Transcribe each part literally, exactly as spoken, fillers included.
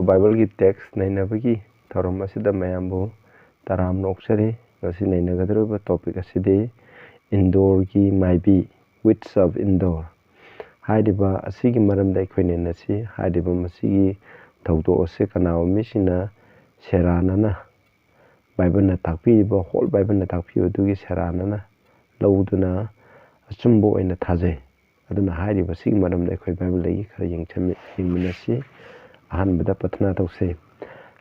ꯕꯥꯏꯕꯜꯒꯤ tax ꯅꯩꯅꯕꯒꯤ ꯊꯧꯔꯝ ꯑꯁꯤꯗ ꯃꯌꯥꯝꯕꯨ ꯇꯔꯥꯝꯅ ꯑꯣꯛꯆꯔꯤ꯫ ꯉꯁꯤ ꯅꯩꯅꯒꯗꯧꯔꯤꯕ ꯇꯣꯄꯤꯛ ꯑꯁꯤꯗꯤ ꯏꯟꯗꯣꯔꯒꯤ ꯃꯥꯏꯕꯤ, Witch of Endor꯫ ꯍꯥꯏꯔꯤꯕ ꯑꯁꯤꯒꯤ ꯃꯔꯝꯗ ꯑꯩꯈꯣꯏ ꯅꯩꯅꯁꯤ꯫ ꯍꯥꯏꯔꯤꯕ ꯃꯁꯤꯒꯤ ꯊꯧꯗꯣꯛ ꯑꯁꯤ ꯀꯅꯥꯒꯨꯝꯕ ꯃꯤꯁꯤꯡꯅ ꯁꯦꯔꯥꯟꯅꯅ ꯕꯥꯏꯕꯜꯅ ꯇꯥꯛꯄꯤꯔꯤꯕ, ꯍꯣꯜ ꯕꯥꯏꯕꯜꯅ ꯇꯥꯛꯄꯤꯕꯗꯨꯒꯤ ꯁꯦꯔꯥꯟꯅꯅ ꯂꯧꯗꯨꯅ ꯑꯆꯨꯝꯕ ꯑꯣꯏꯅ ꯊꯥꯖꯩ꯫ ꯑꯗꯨꯅ ꯍꯥꯏꯔꯤꯕꯁꯤꯒꯤ ꯃꯔꯝꯗ ꯑꯩꯈꯣꯏ ꯕꯥꯏꯕꯜꯗꯒꯤ ꯈꯔ ꯌꯦꯡꯁꯟꯃꯤ-, ꯌꯦꯡꯃꯤꯟꯅꯁꯤ꯫ ꯑꯍꯥꯟꯕꯗ ꯄ꯭ꯔꯊꯅꯥ ꯇꯧꯁꯤ꯫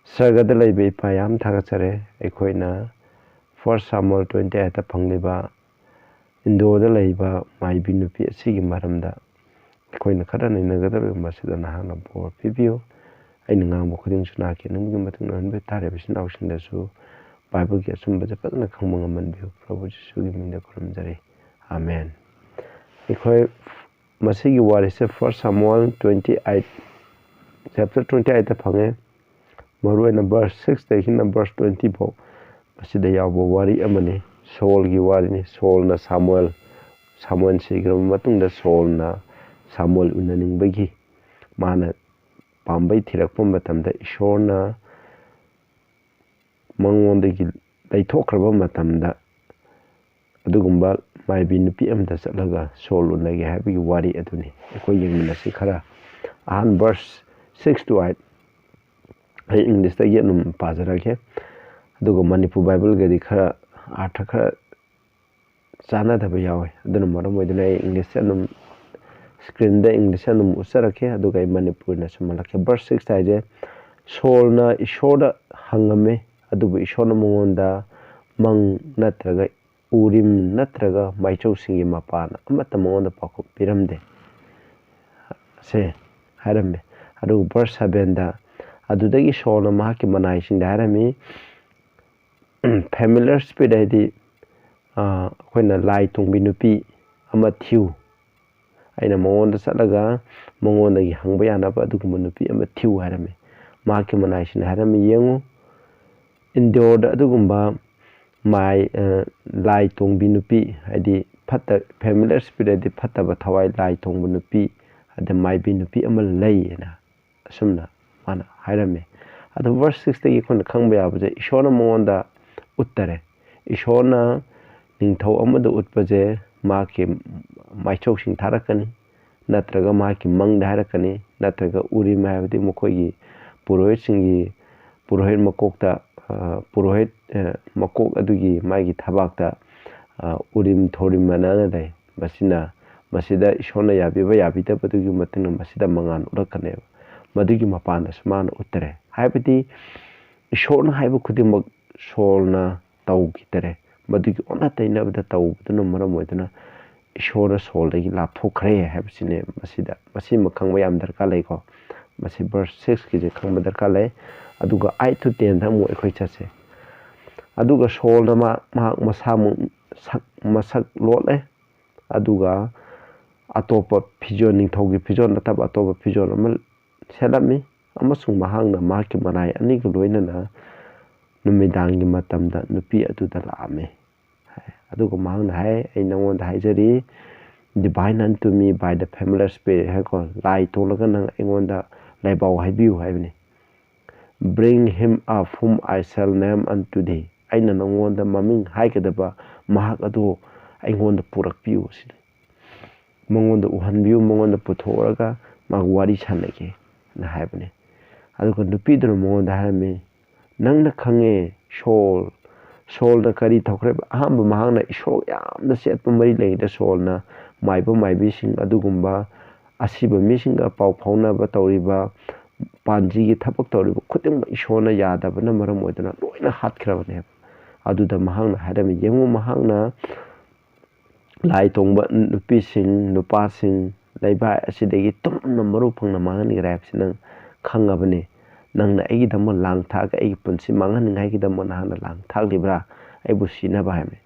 ꯁꯔꯒꯗ ꯂꯩꯕ ꯏꯄꯥ, ꯌꯥꯝ ꯊꯥꯒꯠꯆꯔꯤ꯫ ꯑꯩꯈꯣꯏꯅ First Samuel twenty eight ꯐꯪꯂꯤꯕ ꯏꯟꯗꯣꯔꯗ ꯂꯩꯕ ꯃꯥꯏꯕꯤ ꯅꯨꯄꯤ ꯑꯁꯤꯒꯤ ꯃꯔꯝꯗ ꯑꯩꯈꯣꯏꯅ ꯈꯔ ꯅꯩꯅꯒꯗꯧꯔꯤꯕ ꯃꯁꯤꯗ ꯅꯍꯥꯛꯅ ꯕꯣꯔ ꯄꯤꯕꯤꯌꯨ꯫ ꯑꯩꯅ ꯉꯥꯡꯕ ꯈꯨꯗꯤꯡꯁꯨ ꯅꯍꯥꯛꯀꯤ ꯑꯅꯤꯡꯕꯒꯤ ꯃꯇꯨꯡ ꯏꯟꯅ ꯍꯟꯕ ꯇꯥꯔꯤꯕ ꯏꯆꯤꯟ ꯏꯅꯥꯎꯁꯤꯡꯗꯁꯨ ꯕꯥꯏꯕꯜꯒꯤ ꯑꯆꯨꯝꯕꯁꯦ ꯐꯖꯅ ꯈꯪꯕ ꯉꯝꯍꯟꯕꯤꯌꯨ꯫ ꯄ꯭ꯔꯚꯨ ꯖꯤꯁꯨꯒꯤ ꯃꯤꯡꯗ ꯈꯨꯔꯨꯝꯖꯔꯤ꯫ ꯑꯥꯃꯦꯟ꯫ ꯑꯩꯈꯣꯏ ꯃꯁꯤꯒꯤ ꯋꯥꯔꯤꯁꯦ First Samuel twenty eight, chapter twenty eight ꯐꯪꯉꯦ꯫ ꯃꯔꯨꯑꯣꯏꯅ verse six ꯇꯒꯤꯅ verse twenty ꯐꯥꯎ ꯃꯁꯤꯗ ꯌꯥꯎꯕ ꯋꯥꯔꯤ ꯑꯃꯅꯤ꯫ ꯁꯣꯜꯒꯤ ꯋꯥꯔꯤꯅꯤ꯫ ꯁꯣꯜꯅ ꯁꯥꯃꯨꯑꯦꯜ, ꯁꯥꯃꯨꯑꯦꯜ ꯁꯤꯈ꯭ꯔꯕ ꯃꯇꯨꯡꯗ ꯁꯣꯜꯅ ꯁꯥꯃꯨꯑꯦꯜ ꯎꯅꯅꯤꯡꯕꯒꯤ ꯃꯥꯅ ꯄꯥꯝꯕꯩ ꯊꯤꯔꯛꯄ ꯃꯇꯝꯗ ꯏꯁꯣꯔꯅ ꯃꯉꯣꯟꯗꯒꯤ ꯂꯩꯊꯣꯛꯈ꯭ꯔꯕ ꯃꯇꯝꯗ ꯑꯗꯨꯒꯨꯝꯕ ꯃꯥꯏꯕꯤ ꯅꯨꯄꯤ ꯑꯃꯗ ꯆꯠꯂꯒ ꯁꯣꯜ ꯎꯅꯒꯦ ꯍꯥꯏꯕꯒꯤ ꯋꯥꯔꯤ ꯑꯗꯨꯅꯤ꯫ ꯑꯩꯈꯣꯏ ꯌꯦꯡꯃꯤꯟꯅꯁꯤ ꯈꯔ꯫ ꯑꯍꯥꯟ verse six to eight ꯑꯩ ꯏꯪꯂꯤꯁꯇꯒꯤ ꯑꯗꯨꯝ ꯄꯥꯖꯔꯛꯀꯦ꯫ ꯑꯗꯨꯒ ꯃꯅꯤꯄꯨꯔ ꯕꯥꯏꯕꯜꯒꯗꯤ ꯈꯔ ꯑꯥꯔꯊ ꯈꯔ ꯆꯥꯟꯅꯗꯕ ꯌꯥꯎꯋꯤ꯫ ꯑꯗꯨꯅ ꯃꯔꯝ ꯑꯣꯏꯗꯨꯅ ꯑꯩ ꯏꯪꯂꯤꯁꯇ ꯑꯗꯨꯝ, ꯁ꯭ꯀ꯭ꯔꯤꯟꯗ ꯏꯪꯂꯤꯁꯇ ꯑꯗꯨꯝ ꯎꯠꯆꯔꯛꯀꯦ, ꯑꯗꯨꯒ ꯑꯩ ꯃꯅꯤꯄꯨꯔꯤꯅ ꯁꯨꯝꯍꯜꯂꯛꯀꯦ꯫ Verse six ꯍꯥꯏꯁꯦ, ꯁꯣꯜꯅ ꯏꯁꯣꯔꯗ ꯍꯪꯉꯝꯃꯤ, ꯑꯗꯨꯕꯨ ꯏꯁꯣꯔꯅ ꯃꯉꯣꯟꯗ ꯃꯪ ꯅꯠꯇ꯭ꯔꯒ ꯎꯔꯤꯝ ꯅꯠꯇ꯭ꯔꯒ ꯃꯥꯏꯆꯧꯁꯤꯡꯒꯤ ꯃꯄꯥꯟ ꯑꯃꯠꯇ ꯃꯉꯣꯟꯗ ꯄꯥꯎꯈꯨꯝ ꯄꯤꯔꯝꯗꯦ꯫ ꯁꯦ ꯍꯥꯏꯔꯝꯃꯦ꯫ ꯑꯗꯨꯒ verse sevenꯗ, ꯑꯗꯨꯗꯒꯤ ꯁꯣꯜꯅ ꯃꯍꯥꯛꯀꯤ ꯃꯅꯥꯏꯁꯤꯡꯗ ꯍꯥꯏꯔꯝꯃꯤ, familiar spirit ꯍꯥꯏꯗꯤ, ꯑ, ꯑꯩꯈꯣꯏꯅ ꯂꯥꯏ ꯇꯣꯡꯕꯤ ꯅꯨꯄꯤ ꯑꯃ ꯊꯤꯌꯨ꯫ ꯑꯩꯅ ꯃꯉꯣꯟꯗ ꯆꯠꯂꯒ ꯃꯉꯣꯟꯗꯒꯤ ꯍꯪꯕ ꯌꯥꯅꯕ ꯑꯗꯨꯒꯨꯝꯕ ꯅꯨꯄꯤ ꯑꯃ ꯊꯤꯌꯨ ꯍꯥꯏꯔꯝꯃꯤ꯫ ꯃꯍꯥꯛꯀꯤ ꯃꯅꯥꯏꯁꯤꯡꯅ ꯍꯥꯏꯔꯝꯃꯤ, ꯌꯦꯡꯉꯨ, ꯏꯟꯗꯣꯔꯗ ꯑꯗꯨꯒꯨꯝꯕ ꯃꯥꯏ, ꯑ, ꯂꯥꯏ ꯇꯣꯡꯕꯤ ꯅꯨꯄꯤ, ꯍꯥꯏꯗꯤ ꯐꯠꯇ-, familiar spirit ꯍꯥꯏꯗꯤ ꯐꯠꯇꯕ ꯊꯋꯥꯏ, ꯂꯥꯏ ꯇꯣꯡꯕ ꯅꯨꯄꯤ, ꯑꯗ ꯃꯥꯏꯕꯤ ꯅꯨꯄꯤ ꯑꯃ ꯂꯩ ꯍꯥꯏꯅ ꯑꯁꯨꯝꯅ ꯃꯥꯅ ꯍꯥꯏꯔꯝꯃꯤ꯫ ꯑꯗꯣ verse sixꯇꯒꯤ ꯑꯩꯈꯣꯏꯅ ꯈꯪꯕ ꯌꯥꯕꯁꯦ, ꯏꯁꯣꯔꯅ ꯃꯉꯣꯟꯗ ꯎꯠꯇꯔꯦ꯫ ꯏꯁꯣꯔꯅ ꯅꯤꯡꯊꯧ ꯑꯃꯗ ꯎꯠꯄꯁꯦ ꯃꯍꯥꯛꯀꯤ ꯃꯥꯏꯊꯣꯛꯁꯤꯡ ꯊꯥꯔꯛꯀꯅꯤ, ꯅꯠꯇ꯭ꯔꯒ ꯃꯍꯥꯛꯀꯤ ꯃꯪꯗ ꯍꯥꯏꯔꯛꯀꯅꯤ, ꯅꯠꯇ꯭ꯔꯒ ꯎꯔꯤꯝ ꯍꯥꯏꯕꯗꯤ ꯃꯈꯣꯏꯒꯤ ꯄꯨꯔꯣꯍꯤꯠꯁꯤꯡꯒꯤ, ꯄꯨꯔꯣꯍꯤꯠ ꯃꯀꯣꯛꯇ, ꯑ, ꯄꯨꯔꯣꯍꯤꯠ, ꯑ, ꯃꯀꯣꯛ ꯑꯗꯨꯒꯤ ꯃꯥꯒꯤ ꯊꯕꯥꯛꯇ, ꯑ, ꯎꯔꯤꯝ ꯊꯧꯔꯤꯝ ꯑꯅ ꯂꯩ꯫ ꯃꯁꯤꯅ, ꯃꯁꯤꯗ ꯏꯁꯣꯔꯅ ꯌꯥꯕꯤꯕ ꯌꯥꯕꯤꯗꯕꯗꯨꯒꯤ ꯃꯇꯨꯡ ꯏꯟꯅ ꯃꯁꯤꯗ ꯃꯉꯥꯜ ꯎꯠꯂꯛꯀꯅꯦꯕ꯫ ꯃꯗꯨꯒꯤ ꯃꯄꯥꯟꯗꯁꯨ ꯃꯥꯅ ꯎꯠꯇꯔꯦ꯫ ꯍꯥꯏꯕꯗꯤ ꯏꯁꯣꯔꯅ ꯍꯥꯏꯕ ꯈꯨꯗꯤꯡꯃꯛ ꯁꯣꯜꯅ ꯇꯧꯈꯤꯗꯔꯦ꯫ ꯃꯗꯨꯒꯤ ꯑꯣꯟꯅ ꯇꯩꯅꯕꯗ ꯇꯧꯕꯗꯨꯅ ꯃꯔꯝ ꯑꯣꯏꯗꯨꯅ ꯏꯁꯣꯔꯅ ꯁꯣꯜꯗꯒꯤ ꯂꯥꯞꯊꯣꯛꯈ꯭ꯔꯦ ꯍꯥꯏꯕꯁꯤꯅꯦ꯫ ꯃꯁꯤꯗ, ꯃꯁꯤꯃ ꯈꯪꯕ ꯌꯥꯝ ꯗꯔꯀꯥꯔ ꯂꯩꯀꯣ꯫ ꯃꯁꯤ verse sixꯀꯤꯁꯦ ꯈꯪꯕ ꯗꯔꯀꯥꯔ ꯂꯩ꯫ ꯑꯗꯨꯒ eight to tenꯗ ꯑꯃꯨꯛ ꯑꯩꯈꯣꯏ ꯆꯠꯁꯦ꯫ ꯑꯗꯨꯒ ꯁꯣꯜꯅ ꯃꯥ-, ꯃꯍꯥꯛ ꯃꯁꯥꯃꯛ ꯁꯛ-, ꯃꯁꯛ ꯂꯣꯠꯂꯦ꯫ ꯑꯗꯨꯒ ꯑꯇꯣꯞꯄ ꯐꯤꯖꯣꯜ, ꯅꯤꯡꯊꯧꯒꯤ ꯐꯤꯖꯣꯜ ꯅꯠꯇꯕ ꯑꯇꯣꯞꯄ ꯐꯤꯖꯣꯜ ꯑꯃ ꯁꯦꯠꯂꯝꯃꯤ, ꯑꯃꯁꯨꯡ ꯃꯍꯥꯛꯅ ꯃꯍꯥꯛꯀꯤ ꯃꯔꯥꯏ ꯑꯅꯤꯒ ꯂꯣꯏꯅꯅ ꯅꯨꯃꯤꯗꯥꯡꯒꯤ ꯃꯇꯝꯗ ꯅꯨꯄꯤ ꯑꯗꯨꯗ ꯂꯥꯛꯑꯝꯃꯤ꯫ ꯑꯗꯨꯒ ꯃꯍꯥꯛꯅ ꯍꯥꯏ, "ꯑꯩ ꯅꯉꯣꯟꯗ ꯍꯥꯏꯖꯔꯤ, divine unto me by the familiar spirit" ꯍꯥꯏꯀꯣ, "ꯂꯥꯏ ꯇꯣꯜꯂꯒ ꯅꯪ ꯑꯩꯉꯣꯟꯗ ꯂꯥꯏꯕꯥꯎ ꯍꯥꯏꯕꯤꯌꯨ" ꯍꯥꯏꯕꯅꯤ꯫ "Bring him up whom I shall name unto thee." ꯑꯩꯅ ꯅꯉꯣꯟꯗ ꯃꯃꯤꯡ ꯍꯥꯏꯒꯗꯕ ꯃꯍꯥꯛ ꯑꯗꯨ ꯑꯩꯉꯣꯟꯗ ꯄꯨꯔꯛꯄꯤꯌꯨ ꯁꯤꯅꯤ꯫ "ꯃꯉꯣꯟꯗ ꯎꯍꯟꯕꯤꯌꯨ, ꯃꯉꯣꯟꯗ ꯄꯨꯊꯣꯛꯑꯒ ꯃꯥꯒ ꯋꯥꯔꯤ ꯁꯥꯟꯅꯒꯦ" ꯅ ꯍꯥꯏꯕꯅꯤ꯫ ꯑꯗꯨꯒ ꯅꯨꯄꯤꯗꯨꯅ ꯃꯉꯣꯟꯗ ꯍꯥꯏꯔꯝꯃꯤ, "ꯅꯪꯅ ꯈꯪꯉꯦ ꯁꯣꯜ, ꯁꯣꯜꯅ ꯀꯔꯤ ꯇꯧꯈ꯭ꯔꯦꯕ?" ꯑꯍꯥꯟꯕ ꯃꯍꯥꯛꯅ ꯏꯁꯣꯔ ꯌꯥꯝꯅ ꯆꯦꯠꯄ ꯃꯔꯤ ꯂꯩꯉꯩꯗ ꯁꯣꯜꯅ ꯃꯥꯏꯕ ꯃꯥꯏꯕꯤꯁꯤꯡ ꯑꯗꯨꯒꯨꯝꯕ ꯑꯁꯤꯕ ꯃꯤꯁꯤꯡꯒ ꯄꯥꯎ ꯐꯥꯎꯅꯕ ꯇꯧꯔꯤꯕ, ꯄꯥꯟꯖꯤꯒꯤ ꯊꯕꯛ ꯇꯧꯔꯤꯕ ꯈꯨꯗꯤꯡꯃꯛ ꯏꯁꯣꯔꯅ ꯌꯥꯗꯕꯅ ꯃꯔꯝ ꯑꯣꯏꯗꯨꯅ ꯂꯣꯏꯅ ꯍꯥꯠꯈ꯭ꯔꯕꯅꯦꯕ꯫ ꯑꯗꯨꯗ ꯃꯍꯥꯛꯅ ꯍꯥꯏꯔꯝꯃꯤ, ꯌꯦꯡꯉꯨ, ꯃꯍꯥꯛꯅ ꯂꯥꯏ ꯇꯣꯡꯕ ꯅꯨꯄꯤꯁꯤꯡ, ꯅꯨꯄꯥꯁꯤꯡ, ꯂꯩꯕꯥꯛ ꯑꯁꯤꯗꯒꯤ ꯇꯨꯝꯅ ꯃꯔꯨ ꯐꯪꯅ ꯃꯥꯡꯍꯟꯈ꯭ꯔꯦ ꯍꯥꯏꯕꯁꯤ ꯅꯪ ꯈꯪꯉꯕꯅꯤ꯫ ꯅꯪꯅ ꯑꯩꯒꯤꯗꯃꯛ ꯂꯥꯡ ꯊꯥꯛꯑꯒ ꯑꯩꯒꯤ ꯄꯨꯟꯁꯤ ꯃꯥꯡꯍꯟꯅꯤꯡꯉꯥꯏꯒꯤꯗꯃꯛ ꯅꯍꯥꯟꯅ ꯂꯥꯡ ꯊꯥꯛꯂꯤꯕ꯭ꯔꯥ? ꯑꯩꯕꯨ ꯁꯤꯅꯕ ꯍꯥꯏꯕꯅꯤ꯫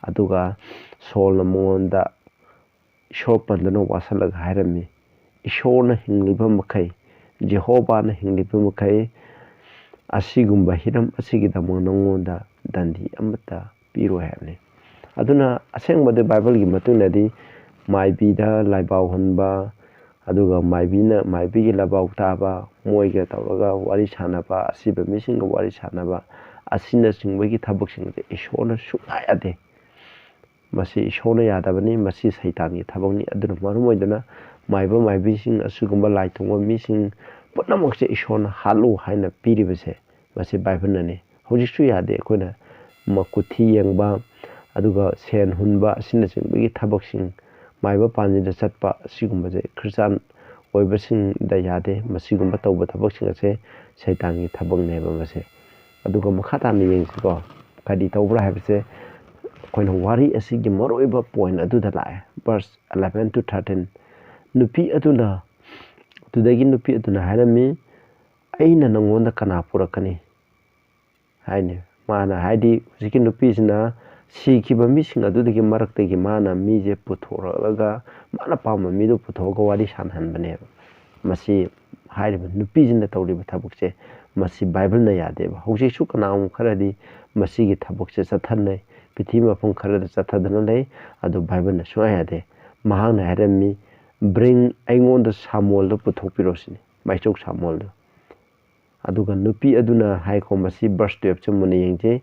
ꯑꯗꯨꯒ ꯁꯣꯜꯅ ꯃꯉꯣꯟꯗ ꯏꯁꯣꯔ ꯄꯟꯗꯨꯅ ꯋꯥꯁꯛꯂꯒ ꯍꯥꯏꯔꯝꯃꯤ, "ꯏꯁꯣꯔꯅ ꯍꯤꯡꯂꯤꯕ ꯃꯈꯩ, ꯖꯦꯍꯣꯕꯥꯅ ꯍꯤꯡꯂꯤꯕ ꯃꯈꯩ, ꯑꯁꯤꯒꯨꯝꯕ ꯍꯤꯔꯝ ꯑꯁꯤꯒꯤꯗꯃꯛ ꯅꯉꯣꯟꯗ ꯗꯟꯗꯤ ꯑꯃꯠꯇ ꯄꯤꯔꯣꯏ" ꯍꯥꯏꯕꯅꯤ꯫ ꯑꯗꯨꯅ ꯑꯁꯦꯡꯕꯗꯤ ꯕꯥꯏꯕꯜꯒꯤ ꯃꯇꯨꯡꯗꯗꯤ ꯃꯥꯏꯕꯤꯗ ꯂꯥꯏꯕꯥꯎꯍꯟꯕ, ꯑꯗꯨꯒ ꯃꯥꯏꯕꯤꯅ, ꯃꯥꯏꯕꯤꯒꯤ ꯂꯕꯥꯎ ꯇꯥꯕ, ꯃꯣꯏꯒ ꯇꯧꯔꯒ ꯋꯥꯔꯤ ꯁꯥꯟꯅꯕ, ꯑꯁꯤꯕ ꯃꯤꯁꯤꯡꯒ ꯋꯥꯔꯤ ꯁꯥꯟꯅꯕ ꯑꯁꯤꯅꯆꯤꯡꯕꯒꯤ ꯊꯕꯛꯁꯤꯡꯁꯦ ꯏꯁꯣꯔꯅ ꯁꯨꯡꯌꯥ ꯌꯥꯗꯦ꯫ ꯃꯁꯤ ꯏꯁꯣꯔꯅ ꯌꯥꯗꯕꯅꯤ, ꯃꯁꯤ ꯁꯩꯇꯥꯟꯒꯤ ꯊꯕꯛꯅꯤ꯫ ꯑꯗꯨꯅ ꯃꯔꯝ ꯑꯣꯏꯗꯨꯅ ꯃꯥꯏꯕ ꯃꯥꯏꯕꯤꯁꯤꯡ, ꯑꯁꯤꯒꯨꯝꯕ ꯂꯥꯏ ꯊꯣꯡꯕ ꯃꯤꯁꯤꯡ ꯄꯨꯝꯅꯃꯛꯁꯦ ꯏꯁꯣꯔꯅ ꯍꯥꯠꯂꯨ ꯍꯥꯏꯅ ꯄꯤꯔꯤꯕꯁꯦ, ꯃꯁꯤ ꯕꯥꯏꯕꯜꯅꯅꯤ꯫ ꯍꯧꯖꯤꯛꯁꯨ ꯌꯥꯗꯦ꯫ ꯑꯩꯈꯣꯏꯅ ꯃꯀꯨꯊꯤ ꯌꯦꯡꯕ, ꯑꯗꯨꯒ ꯁꯦꯟ ꯍꯨꯟꯕ ꯑꯁꯤꯅꯆꯤꯡꯕꯒꯤ ꯊꯕꯛꯁꯤꯡ, ꯃꯥꯏꯕ ꯄꯥꯟꯖꯤꯗ ꯆꯠꯄ ꯑꯁꯤꯒꯨꯝꯕꯁꯦ ꯈ꯭ꯔꯤꯁꯇꯥꯟ ꯑꯣꯏꯕꯁꯤꯡꯗ ꯌꯥꯗꯦ꯫ ꯃꯁꯤꯒꯨꯝꯕ ꯇꯧꯕ ꯊꯕꯛꯁꯤꯡ ꯑꯁꯦ ꯁꯩꯇꯥꯟꯒꯤ ꯊꯕꯛꯅꯦꯕ ꯃꯁꯦ꯫ ꯑꯗꯨꯒ ꯃꯈꯥ ꯇꯥꯅ ꯌꯦꯡꯁꯤꯀꯣ, ꯀꯔꯤ ꯇꯧꯕ꯭ꯔꯥ ꯍꯥꯏꯕꯁꯦ ꯑꯩꯈꯣꯏꯅ ꯋꯥꯔꯤ ꯑꯁꯤꯒꯤ ꯃꯔꯨꯑꯣꯏꯕ ꯄꯣꯏꯟ ꯑꯗꯨꯗ ꯂꯥꯛꯑꯦ, verse eleven to thirteen꯫ ꯅꯨꯄꯤ ꯑꯗꯨꯅ, ꯑꯗꯨꯗꯒꯤ ꯅꯨꯄꯤ ꯑꯗꯨꯅ ꯍꯥꯏꯔꯝꯃꯤ, "ꯑꯩꯅ ꯅꯪꯉꯣꯟꯗ ꯀꯅꯥ ꯄꯨꯔꯛꯀꯅꯤ?" ꯍꯥꯏꯅꯤ꯫ ꯃꯥꯅ ꯍꯥꯏꯗꯤ ꯍꯧꯖꯤꯛꯀꯤ ꯅꯨꯄꯤꯁꯤꯅ ꯁꯤꯈꯤꯕ ꯃꯤꯁꯤꯡ ꯑꯗꯨꯗꯒꯤ ꯃꯔꯛꯇꯒꯤ ꯃꯥꯅ ꯃꯤꯁꯦ ꯄꯨꯊꯣꯔꯛꯂꯒ, ꯃꯥꯅ ꯄꯥꯝꯕ ꯃꯤꯗꯣ ꯄꯨꯊꯣꯛꯑꯒ ꯋꯥꯔꯤ ꯁꯥꯟꯅꯍꯟꯕꯅꯦꯕ꯫ ꯃꯁꯤ ꯍꯥꯏꯔꯤꯕ ꯅꯨꯄꯤꯁꯤꯅ ꯇꯧꯔꯤꯕ ꯊꯕꯛꯁꯦ, ꯃꯁꯤ ꯕꯥꯏꯕꯜꯅ ꯌꯥꯗꯦꯕ꯫ ꯍꯧꯖꯤꯛꯁꯨ ꯀꯅꯥꯒꯨꯝꯕ ꯈꯔꯗꯤ ꯃꯁꯤꯒꯤ ꯊꯕꯛꯁꯦ ꯆꯠꯊꯅꯩ, ꯄ꯭ꯔꯤꯊꯤꯕꯤ ꯃꯐꯝ ꯈꯔꯗ ꯆꯠꯊꯗꯅ ꯂꯩ꯫ ꯑꯗꯨ ꯕꯥꯏꯕꯜꯅ ꯁꯨꯡꯌꯥ ꯌꯥꯗꯦ꯫ ꯃꯍꯥꯛꯅ ꯍꯥꯏꯔꯝꯃꯤ, "Bring, ꯑꯩꯉꯣꯟꯗ ꯁꯥꯃꯨꯑꯦꯜꯗꯣ ꯄꯨꯊꯣꯛꯄꯤꯔꯣ" ꯁꯤꯅꯤ, ꯃꯥꯏꯆꯧ ꯁꯥꯃꯨꯑꯦꯜꯗꯣ꯫ ꯑꯗꯨꯒ ꯅꯨꯄꯤ ꯑꯗꯨꯅ ꯍꯥꯏꯀꯣ, ꯃꯁꯤ verse twelve ꯁꯦ ꯃꯨꯟꯅ ꯌꯦꯡꯁꯤ꯫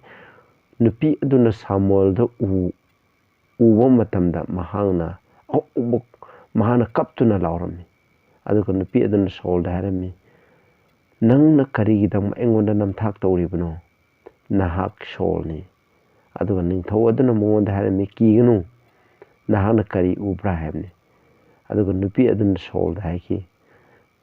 ꯅꯨꯄꯤ ꯑꯗꯨꯅ ꯁꯥꯃꯨꯑꯦꯜꯗ ꯎ-, ꯎꯕ ꯃꯇꯝꯗ ꯃꯍꯥꯛꯅ ꯑꯎꯕ-, ꯃꯍꯥꯛꯅ ꯀꯞꯇꯨꯅ ꯂꯥꯎꯔꯝꯃꯤ꯫ ꯑꯗꯨꯒ ꯅꯨꯄꯤ ꯑꯗꯨꯅ ꯁꯣꯜꯗ ꯍꯥꯏꯔꯝꯃꯤ, "ꯅꯪꯅ ꯀꯔꯤꯒꯤꯗꯃꯛ ꯑꯩꯉꯣꯟꯗ ꯅꯝꯊꯥꯛ ꯇꯧꯔꯤꯕꯅꯣ? ꯅꯍꯥꯛ ꯁꯣꯜꯅꯤ꯫" ꯑꯗꯨꯒ ꯅꯤꯡꯊꯧ ꯑꯗꯨꯅ ꯃꯉꯣꯟꯗ ꯍꯥꯏꯔꯝꯃꯤ, "ꯀꯤꯒꯅꯨ, ꯅꯍꯥꯛꯅ ꯀꯔꯤ ꯎꯕ꯭ꯔꯥ?" ꯍꯥꯏꯕꯅꯤ꯫ ꯑꯗꯨꯒ ꯅꯨꯄꯤ ꯑꯗꯨꯅ ꯁꯣꯜꯗ ꯍꯥꯏꯈꯤ,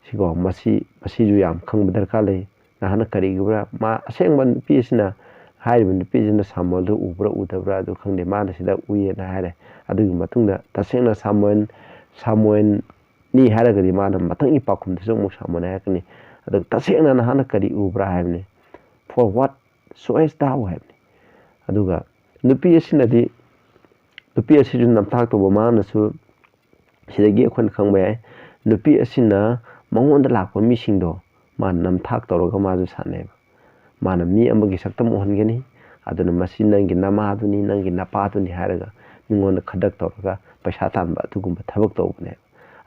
ꯁꯤꯀꯣ, ꯃꯁꯤ, ꯃꯁꯤꯁꯨ ꯌꯥꯝ ꯈꯪꯕ ꯗꯔꯀꯥꯔ ꯂꯩ꯫ ꯅꯍꯥꯛꯅ ꯀꯔꯤꯒꯨꯝꯕ, ꯃꯥ ꯑꯁꯦꯡꯕ ꯅꯨꯄꯤ ꯑꯁꯤꯅ, ꯍꯥꯏꯔꯤꯕ ꯅꯨꯄꯤ ꯑꯁꯤꯅ ꯁꯥꯃꯨꯑꯦꯜꯗꯨ ꯎꯕ꯭ꯔꯥ ꯎꯗꯕ꯭ꯔꯥ ꯑꯗꯨ ꯈꯪꯗꯦ, ꯃꯥꯅ ꯁꯤꯗ ꯎꯏꯌꯦꯅ ꯍꯥꯏꯔꯦ꯫ ꯑꯗꯨꯒꯤ ꯃꯇꯨꯡꯗ ꯇꯁꯦꯡꯅ ꯁꯥꯃꯨꯑꯦꯜ, ꯁꯥꯃꯨꯑꯦꯜꯅꯤ ꯍꯥꯏꯔꯒꯗꯤ ꯃꯥꯅ ꯃꯊꯪꯒꯤ ꯄꯥꯎꯈꯨꯝꯗꯁꯨ ꯑꯃꯨꯛ ꯁꯥꯃꯨꯑꯦꯜ ꯍꯥꯏꯔꯛꯀꯅꯤ꯫ ꯑꯗꯨꯒ ꯇꯁꯦꯡꯅ ꯅꯍꯥꯛꯅ ꯀꯔꯤ ꯎꯕ꯭ꯔꯥ ꯍꯥꯏꯕꯅꯤ꯫ "For what sawest thou?" ꯍꯥꯏꯕꯅꯤ꯫ ꯑꯗꯨꯒ ꯅꯨꯄꯤ ꯑꯁꯤꯅꯗꯤ, ꯅꯨꯄꯤ ꯑꯁꯤꯁꯨ ꯅꯝꯊꯥꯛ ꯇꯧꯕ ꯃꯥꯅꯁꯨ, ꯁꯤꯗꯒꯤ ꯑꯩꯈꯣꯏꯅ ꯈꯪꯕ ꯌꯥꯏ, ꯅꯨꯄꯤ ꯑꯁꯤꯅ ꯃꯉꯣꯟꯗ ꯂꯥꯛꯄ ꯃꯤꯁꯤꯡꯗꯣ ꯃꯥꯅ ꯅꯝꯊꯥꯛ ꯇꯧꯔꯒ ꯃꯥꯁꯨ ꯁꯥꯟꯅꯩꯕ꯫ ꯃꯥꯅ ꯃꯤ ꯑꯃꯒꯤ ꯁꯛꯇꯝ ꯎꯍꯟꯒꯅꯤ, ꯑꯗꯨꯅ ꯃꯁꯤ ꯅꯪꯒꯤ ꯅꯃꯥꯗꯨꯅꯤ, ꯅꯪꯒꯤ ꯅꯄꯥꯗꯨꯅꯤ ꯍꯥꯏꯔꯒ ꯃꯤꯉꯣꯟꯗ ꯈꯗ꯭ꯔꯛ ꯇꯧꯔꯒ ꯄꯩꯁꯥ ꯇꯥꯟꯕ ꯑꯗꯨꯒꯨꯝꯕ ꯊꯕꯛ ꯇꯧꯕꯅꯦꯕ꯫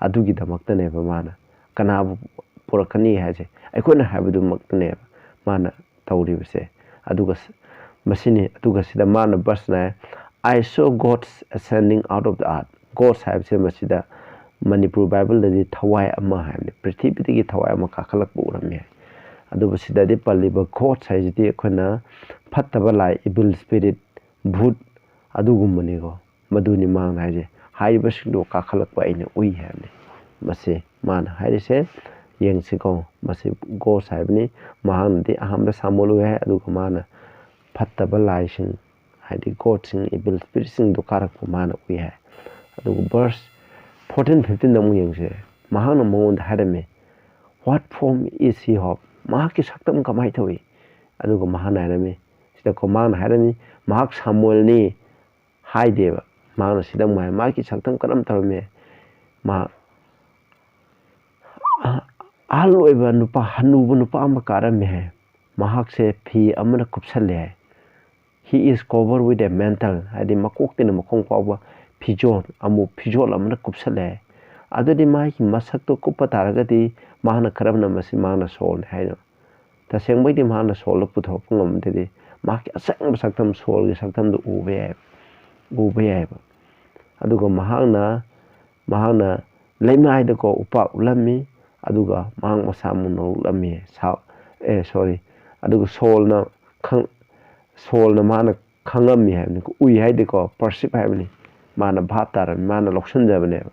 ꯑꯗꯨꯒꯤꯗꯃꯛꯇꯅꯦꯕ ꯃꯥꯅ ꯀꯅꯥꯕꯨ ꯄꯨꯔꯛꯀꯅꯤ ꯍꯥꯏꯁꯦ, ꯑꯩꯈꯣꯏꯅ ꯍꯥꯏꯕꯗꯨꯃꯛꯇꯅꯦꯕ ꯃꯥꯅ ꯇꯧꯔꯤꯕꯁꯦ꯫ ꯑꯗꯨꯒ ꯁ- ꯃꯁꯤꯅꯤ꯫ ꯑꯗꯨꯒ ꯁꯤꯗ ꯃꯥꯅ verse nine, "I saw gods ascending out of the earth." Gods ꯍꯥꯏꯕꯁꯦ ꯃꯁꯤꯗ ꯃꯅꯤꯄꯨꯔ ꯕꯥꯏꯕꯜꯗꯗꯤ ꯊꯋꯥꯏ ꯑꯃ ꯍꯥꯏꯕꯅꯤ, ꯄ꯭ꯔꯤꯊꯤꯕꯤꯗꯒꯤ ꯊꯋꯥꯏ ꯑꯃ ꯀꯥꯈꯠꯂꯛꯄ ꯎꯔꯝꯃꯤ ꯍꯥꯏ꯫ ꯑꯗꯨꯕꯨ ꯁꯤꯗꯗꯤ ꯄꯜꯂꯤꯕ gods ꯍꯥꯏꯁꯤꯗꯤ ꯑꯩꯈꯣꯏꯅ ꯐꯠꯇꯕ ꯂꯥꯏ, evil spirit, ꯚꯨꯠ, ꯑꯗꯨꯒꯨꯝꯕꯅꯤꯀꯣ꯫ ꯃꯗꯨꯅꯤ ꯃꯥꯅ ꯍꯥꯏꯁꯦ, "ꯍꯥꯏꯔꯤꯕꯁꯤꯡꯗꯣ ꯀꯥꯈꯠꯂꯛꯄ ꯑꯩꯅ ꯎꯏ" ꯍꯥꯏꯕꯅꯤ꯫ ꯃꯁꯤ ꯃꯥꯅ ꯍꯥꯏꯔꯤꯁꯦ ꯌꯦꯡꯁꯤꯀꯣ꯫ ꯃꯁꯤ gods ꯍꯥꯏꯕꯅꯤ꯫ ꯃꯍꯥꯛꯅꯗꯤ ꯑꯍꯥꯟꯕꯗ ꯁꯥꯃꯨꯑꯦꯜ ꯎꯏ ꯍꯥꯏ, ꯑꯗꯨꯒ ꯃꯥꯅ ꯐꯠꯇꯕ ꯂꯥꯏꯁꯤꯡ, ꯍꯥꯏꯗꯤ godꯁꯤꯡ, evil spiritꯁꯤꯡꯗꯣ ꯀꯥꯔꯛꯄ ꯃꯥꯅ ꯎꯏ ꯍꯥꯏ꯫ ꯑꯗꯨꯒ verse fourteen fifteenꯗ ꯑꯃꯨꯛ ꯌꯦꯡꯁꯦ꯫ ꯃꯍꯥꯛꯅ ꯃꯉꯣꯟꯗ ꯍꯥꯏꯔꯝꯃꯤ, "What form is he of?" ꯃꯍꯥꯛꯀꯤ ꯁꯛꯇꯝ ꯀꯃꯥꯏꯅ ꯇꯧꯏ? ꯑꯗꯨꯒ ꯃꯍꯥꯛꯅ ꯍꯥꯏꯔꯝꯃꯤ, ꯁꯤꯗꯀꯣ ꯃꯥꯅ ꯍꯥꯏꯔꯝꯃꯤ, "ꯃꯍꯥꯛ ꯁꯥꯃꯨꯑꯦꯜꯅꯤ" ꯍꯥꯏꯗꯦꯕ꯫ ꯃꯍꯥꯛꯅ ꯁꯤꯗ ꯑꯃꯨꯛ ꯍꯥꯏ, "ꯃꯍꯥꯛꯀꯤ ꯁꯛꯇꯝ ꯀꯔꯝ ꯇꯧꯔꯝꯃꯤ?" ꯃꯥ ꯑꯍꯜ ꯑꯣꯏꯕ ꯅꯨꯄꯥ, ꯍꯅꯨꯕ ꯅꯨꯄꯥ ꯑꯃ ꯀꯥꯔꯝꯃꯤ ꯍꯥꯏ꯫ ꯃꯍꯥꯛꯁꯦ ꯐꯤ ꯑꯃꯅ ꯀꯨꯞꯁꯜꯂꯦ ꯍꯥꯏ꯫ "He is covered with a mantle", ꯍꯥꯏꯗꯤ ꯃꯀꯣꯛꯇꯩꯅ ꯃꯈꯣꯡ ꯐꯥꯎꯕ ꯐꯤꯖꯣꯜ, ꯑꯃꯨꯛ ꯐꯤꯖꯣꯜ ꯑꯃꯅ ꯀꯨꯞꯁꯜꯂꯦ ꯍꯥꯏ꯫ ꯑꯗꯨꯗꯤ ꯃꯥꯒꯤ ꯃꯁꯛꯇꯣ ꯀꯨꯞꯄ ꯇꯥꯔꯒꯗꯤ ꯃꯥꯅ ꯀꯔꯝꯅ ꯃꯁꯤ ꯃꯥꯅ ꯁꯣꯜꯅꯤ ꯍꯥꯏꯅꯣ? ꯇꯁꯦꯡꯕꯩꯗꯤ ꯃꯍꯥꯛꯅ ꯁꯣꯜꯗꯣ ꯄꯨꯊꯣꯔꯛꯄ ꯉꯝꯗ꯭ꯔꯗꯤ ꯃꯍꯥꯛꯀꯤ ꯑꯁꯦꯡꯕ ꯁꯛꯇꯝ, ꯁꯣꯜꯒꯤ ꯁꯛꯇꯝꯗꯨ ꯎꯕ ꯌꯥꯏꯕ, ꯎꯕ ꯌꯥꯏꯕ꯫ ꯑꯗꯨꯒ ꯃꯍꯥꯛꯅ, ꯃꯍꯥꯛꯅ ꯂꯩꯃꯥꯏꯗꯀꯣ ꯎꯄꯥꯛ ꯎꯠꯂꯝꯃꯤ, ꯑꯗꯨꯒ ꯃꯍꯥꯛ ꯃꯁꯥ ꯃꯨꯟꯅ ꯎꯠꯂꯝꯃꯤ꯫ ꯁꯥ-, ꯑꯦ, sorry, ꯑꯗꯨꯒ ꯁꯣꯜꯅ ꯈꯪ-, ꯁꯣꯜꯅ ꯃꯥꯅ ꯈꯪꯉꯝꯃꯤ ꯍꯥꯏꯕꯅꯤ꯫ ꯎꯏ ꯍꯥꯏꯗꯤꯀꯣ, perceive ꯍꯥꯏꯕꯅꯤ꯫ ꯃꯥꯅ ꯚꯥꯞ ꯇꯥꯔꯝꯃꯤ, ꯃꯥꯅ ꯂꯧꯁꯤꯟꯖꯕꯅꯦꯕ꯫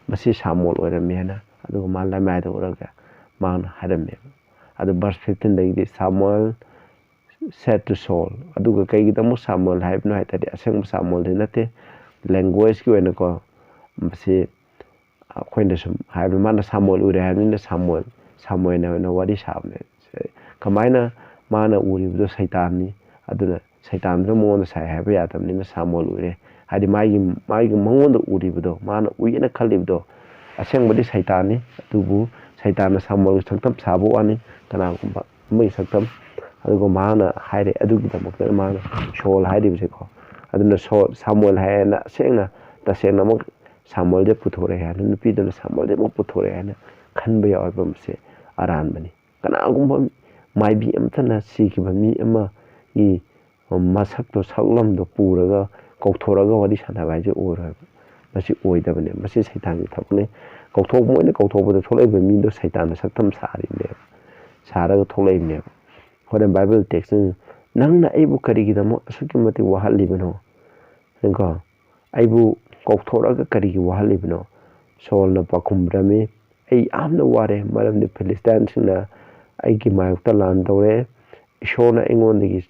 ꯃꯁꯤ ꯁꯥꯃꯨꯑꯦꯜ ꯑꯣꯏꯔꯝꯃꯤ ꯍꯥꯏꯅ꯫ ꯑꯗꯨꯒ ꯃꯥ ꯂꯩꯃꯥꯏꯗ ꯎꯔꯒ ꯃꯥꯅ ꯍꯥꯏꯔꯝꯃꯦꯕ꯫ ꯑꯗꯨ verse fifteenꯗꯒꯤꯗꯤ, "Samuel said to Saul", ꯑꯗꯨꯒ ꯀꯩꯒꯤꯗꯃꯛ ꯁꯥꯃꯨꯑꯦꯜ ꯍꯥꯏꯕꯅꯣ ꯍꯥꯏ ꯇꯥꯔꯗꯤ, ꯑꯁꯦꯡꯕ ꯁꯥꯃꯨꯑꯦꯜꯗꯤ ꯅꯠꯇꯦ, languageꯀꯤ ꯑꯣꯏꯅꯀꯣ, ꯃꯁꯤ ꯑꯩꯈꯣꯏꯅ ꯁꯨꯝ ꯍꯥꯏꯕ, ꯃꯥꯅ ꯁꯥꯃꯨꯑꯦꯜ ꯎꯔꯦ ꯍꯥꯏꯕꯅꯤꯅ ꯁꯥꯃꯨꯑꯦꯜ, ꯁꯥꯃꯨꯑꯦꯜꯅ ꯑꯣꯏꯅ ꯋꯥꯔꯤ ꯁꯥꯕꯅꯦ꯫ ꯀꯃꯥꯏꯅ ꯃꯥꯅ ꯎꯔꯤꯕꯗꯣ ꯁꯩꯇꯥꯟꯅꯤ, ꯑꯗꯨꯅ ꯁꯩꯇꯥꯟꯗꯨꯅ ꯃꯉꯣꯟꯗ ꯁꯥꯏ ꯍꯥꯏꯕ ꯌꯥꯗꯕꯅꯤꯅ ꯁꯥꯃꯨꯑꯦꯜ ꯎꯔꯦ꯫ ꯍꯥꯏꯗꯤ ꯃꯥꯒꯤ, ꯃꯥꯒꯤ ꯃꯉꯣꯟꯗ ꯎꯔꯤꯕꯗꯣ, ꯃꯥꯅ ꯎꯏꯌꯦꯅ ꯈꯜꯂꯤꯕꯗꯣ, ꯑꯁꯦꯡꯕꯗꯤ ꯁꯩꯇꯥꯟꯅꯤ꯫ ꯑꯗꯨꯕꯨ ꯁꯩꯇꯥꯟꯅ ꯁꯥꯃꯨꯑꯦꯜꯒꯤ ꯁꯛꯇꯝ ꯁꯥꯕ ꯋꯥꯅꯤ, ꯀꯅꯥꯒꯨꯝꯕ ꯑꯃꯒꯤ ꯁꯛꯇꯝ꯫ ꯑꯗꯨꯒ ꯃꯍꯥꯛꯅ ꯍꯥꯏꯔꯦ, ꯑꯗꯨꯒꯤꯗꯃꯛꯇ ꯃꯥꯅ ꯁꯣꯜ ꯍꯥꯏꯔꯤꯕꯁꯦꯀꯣ꯫ ꯑꯗꯨꯅ ꯁꯣꯜ, ꯁꯥꯃꯨꯑꯦꯜ ꯍꯥꯏꯅ ꯑꯁꯦꯡꯅ, ꯇꯁꯦꯡꯅꯃꯛ ꯁꯥꯃꯨꯑꯦꯜꯗ ꯄꯨꯊꯣꯔꯛꯑꯦ ꯍꯥꯏꯅ, ꯅꯨꯄꯤꯗꯨꯅ ꯁꯥꯃꯨꯑꯦꯜꯗ ꯑꯃꯨꯛ ꯄꯨꯊꯣꯔꯛꯑꯦ ꯍꯥꯏꯅ ꯈꯟꯕ ꯌꯥꯎꯔꯤꯕ ꯃꯁꯦ ꯑꯔꯥꯟꯕꯅꯤ꯫ ꯀꯅꯥꯒꯨꯝꯕ ꯃꯥꯏꯕꯤ ꯑꯃꯠꯇꯅ ꯁꯤꯈꯤꯕ ꯃꯤ ꯑꯃꯒꯤ ꯃꯁꯛꯇꯣ, ꯁꯛꯂꯝꯗꯣ ꯄꯨꯔꯒ ꯀꯧꯊꯣꯔꯛꯑꯒ ꯋꯥꯔꯤ ꯁꯥꯟꯅꯕ ꯍꯥꯏꯁꯦ ꯑꯣꯏꯔꯣꯏꯕ꯫ ꯃꯁꯤ ꯑꯣꯏꯗꯕꯅꯦ꯫ ꯃꯁꯤ ꯁꯩꯇꯥꯟꯒꯤ ꯊꯕꯛꯅꯤ꯫ ꯀꯧꯊꯣꯛ-, ꯃꯣꯏꯅ ꯀꯧꯊꯣꯛꯄꯗ ꯊꯣꯛꯂꯛꯏꯕ ꯃꯤꯗꯣ ꯁꯩꯇꯥꯟꯅ ꯁꯛꯇꯝ ꯁꯥꯔꯤꯕꯅꯦꯕ, ꯁꯥꯔꯒ ꯊꯣꯛꯂꯛꯏꯕꯅꯦꯕ꯫ ꯍꯣꯔꯦꯟ ꯕꯥꯏꯕꯜ ꯇꯦꯛꯁ, "ꯅꯪꯅ ꯑꯩꯕꯨ ꯀꯔꯤꯒꯤꯗꯃꯛ ꯑꯁꯨꯛꯀꯤ ꯃꯇꯤꯛ ꯋꯥꯍꯜꯂꯤꯕꯅꯣ?" ꯀꯣ, "ꯑꯩꯕꯨ ꯀꯧꯊꯣꯔꯛꯑꯒ ꯀꯔꯤꯒꯤ ꯋꯥꯍꯜꯂꯤꯕꯅꯣ?" ꯁꯣꯜꯅ ꯄꯥꯎꯈꯨꯝꯕꯤꯔꯝꯃꯤ, "ꯑꯩ ꯌꯥꯝꯅ ꯋꯥꯔꯦ, ꯃꯔꯝꯗꯤ ꯐꯤꯂꯤꯁꯇꯥꯏꯟꯁꯤꯡꯅ ꯑꯩꯒꯤ ꯃꯥꯌꯣꯛꯇ ꯂꯥꯟ ꯇꯧꯔꯦ꯫ ꯏꯁꯣꯔꯅ ꯑꯩꯉꯣꯟꯗꯒꯤ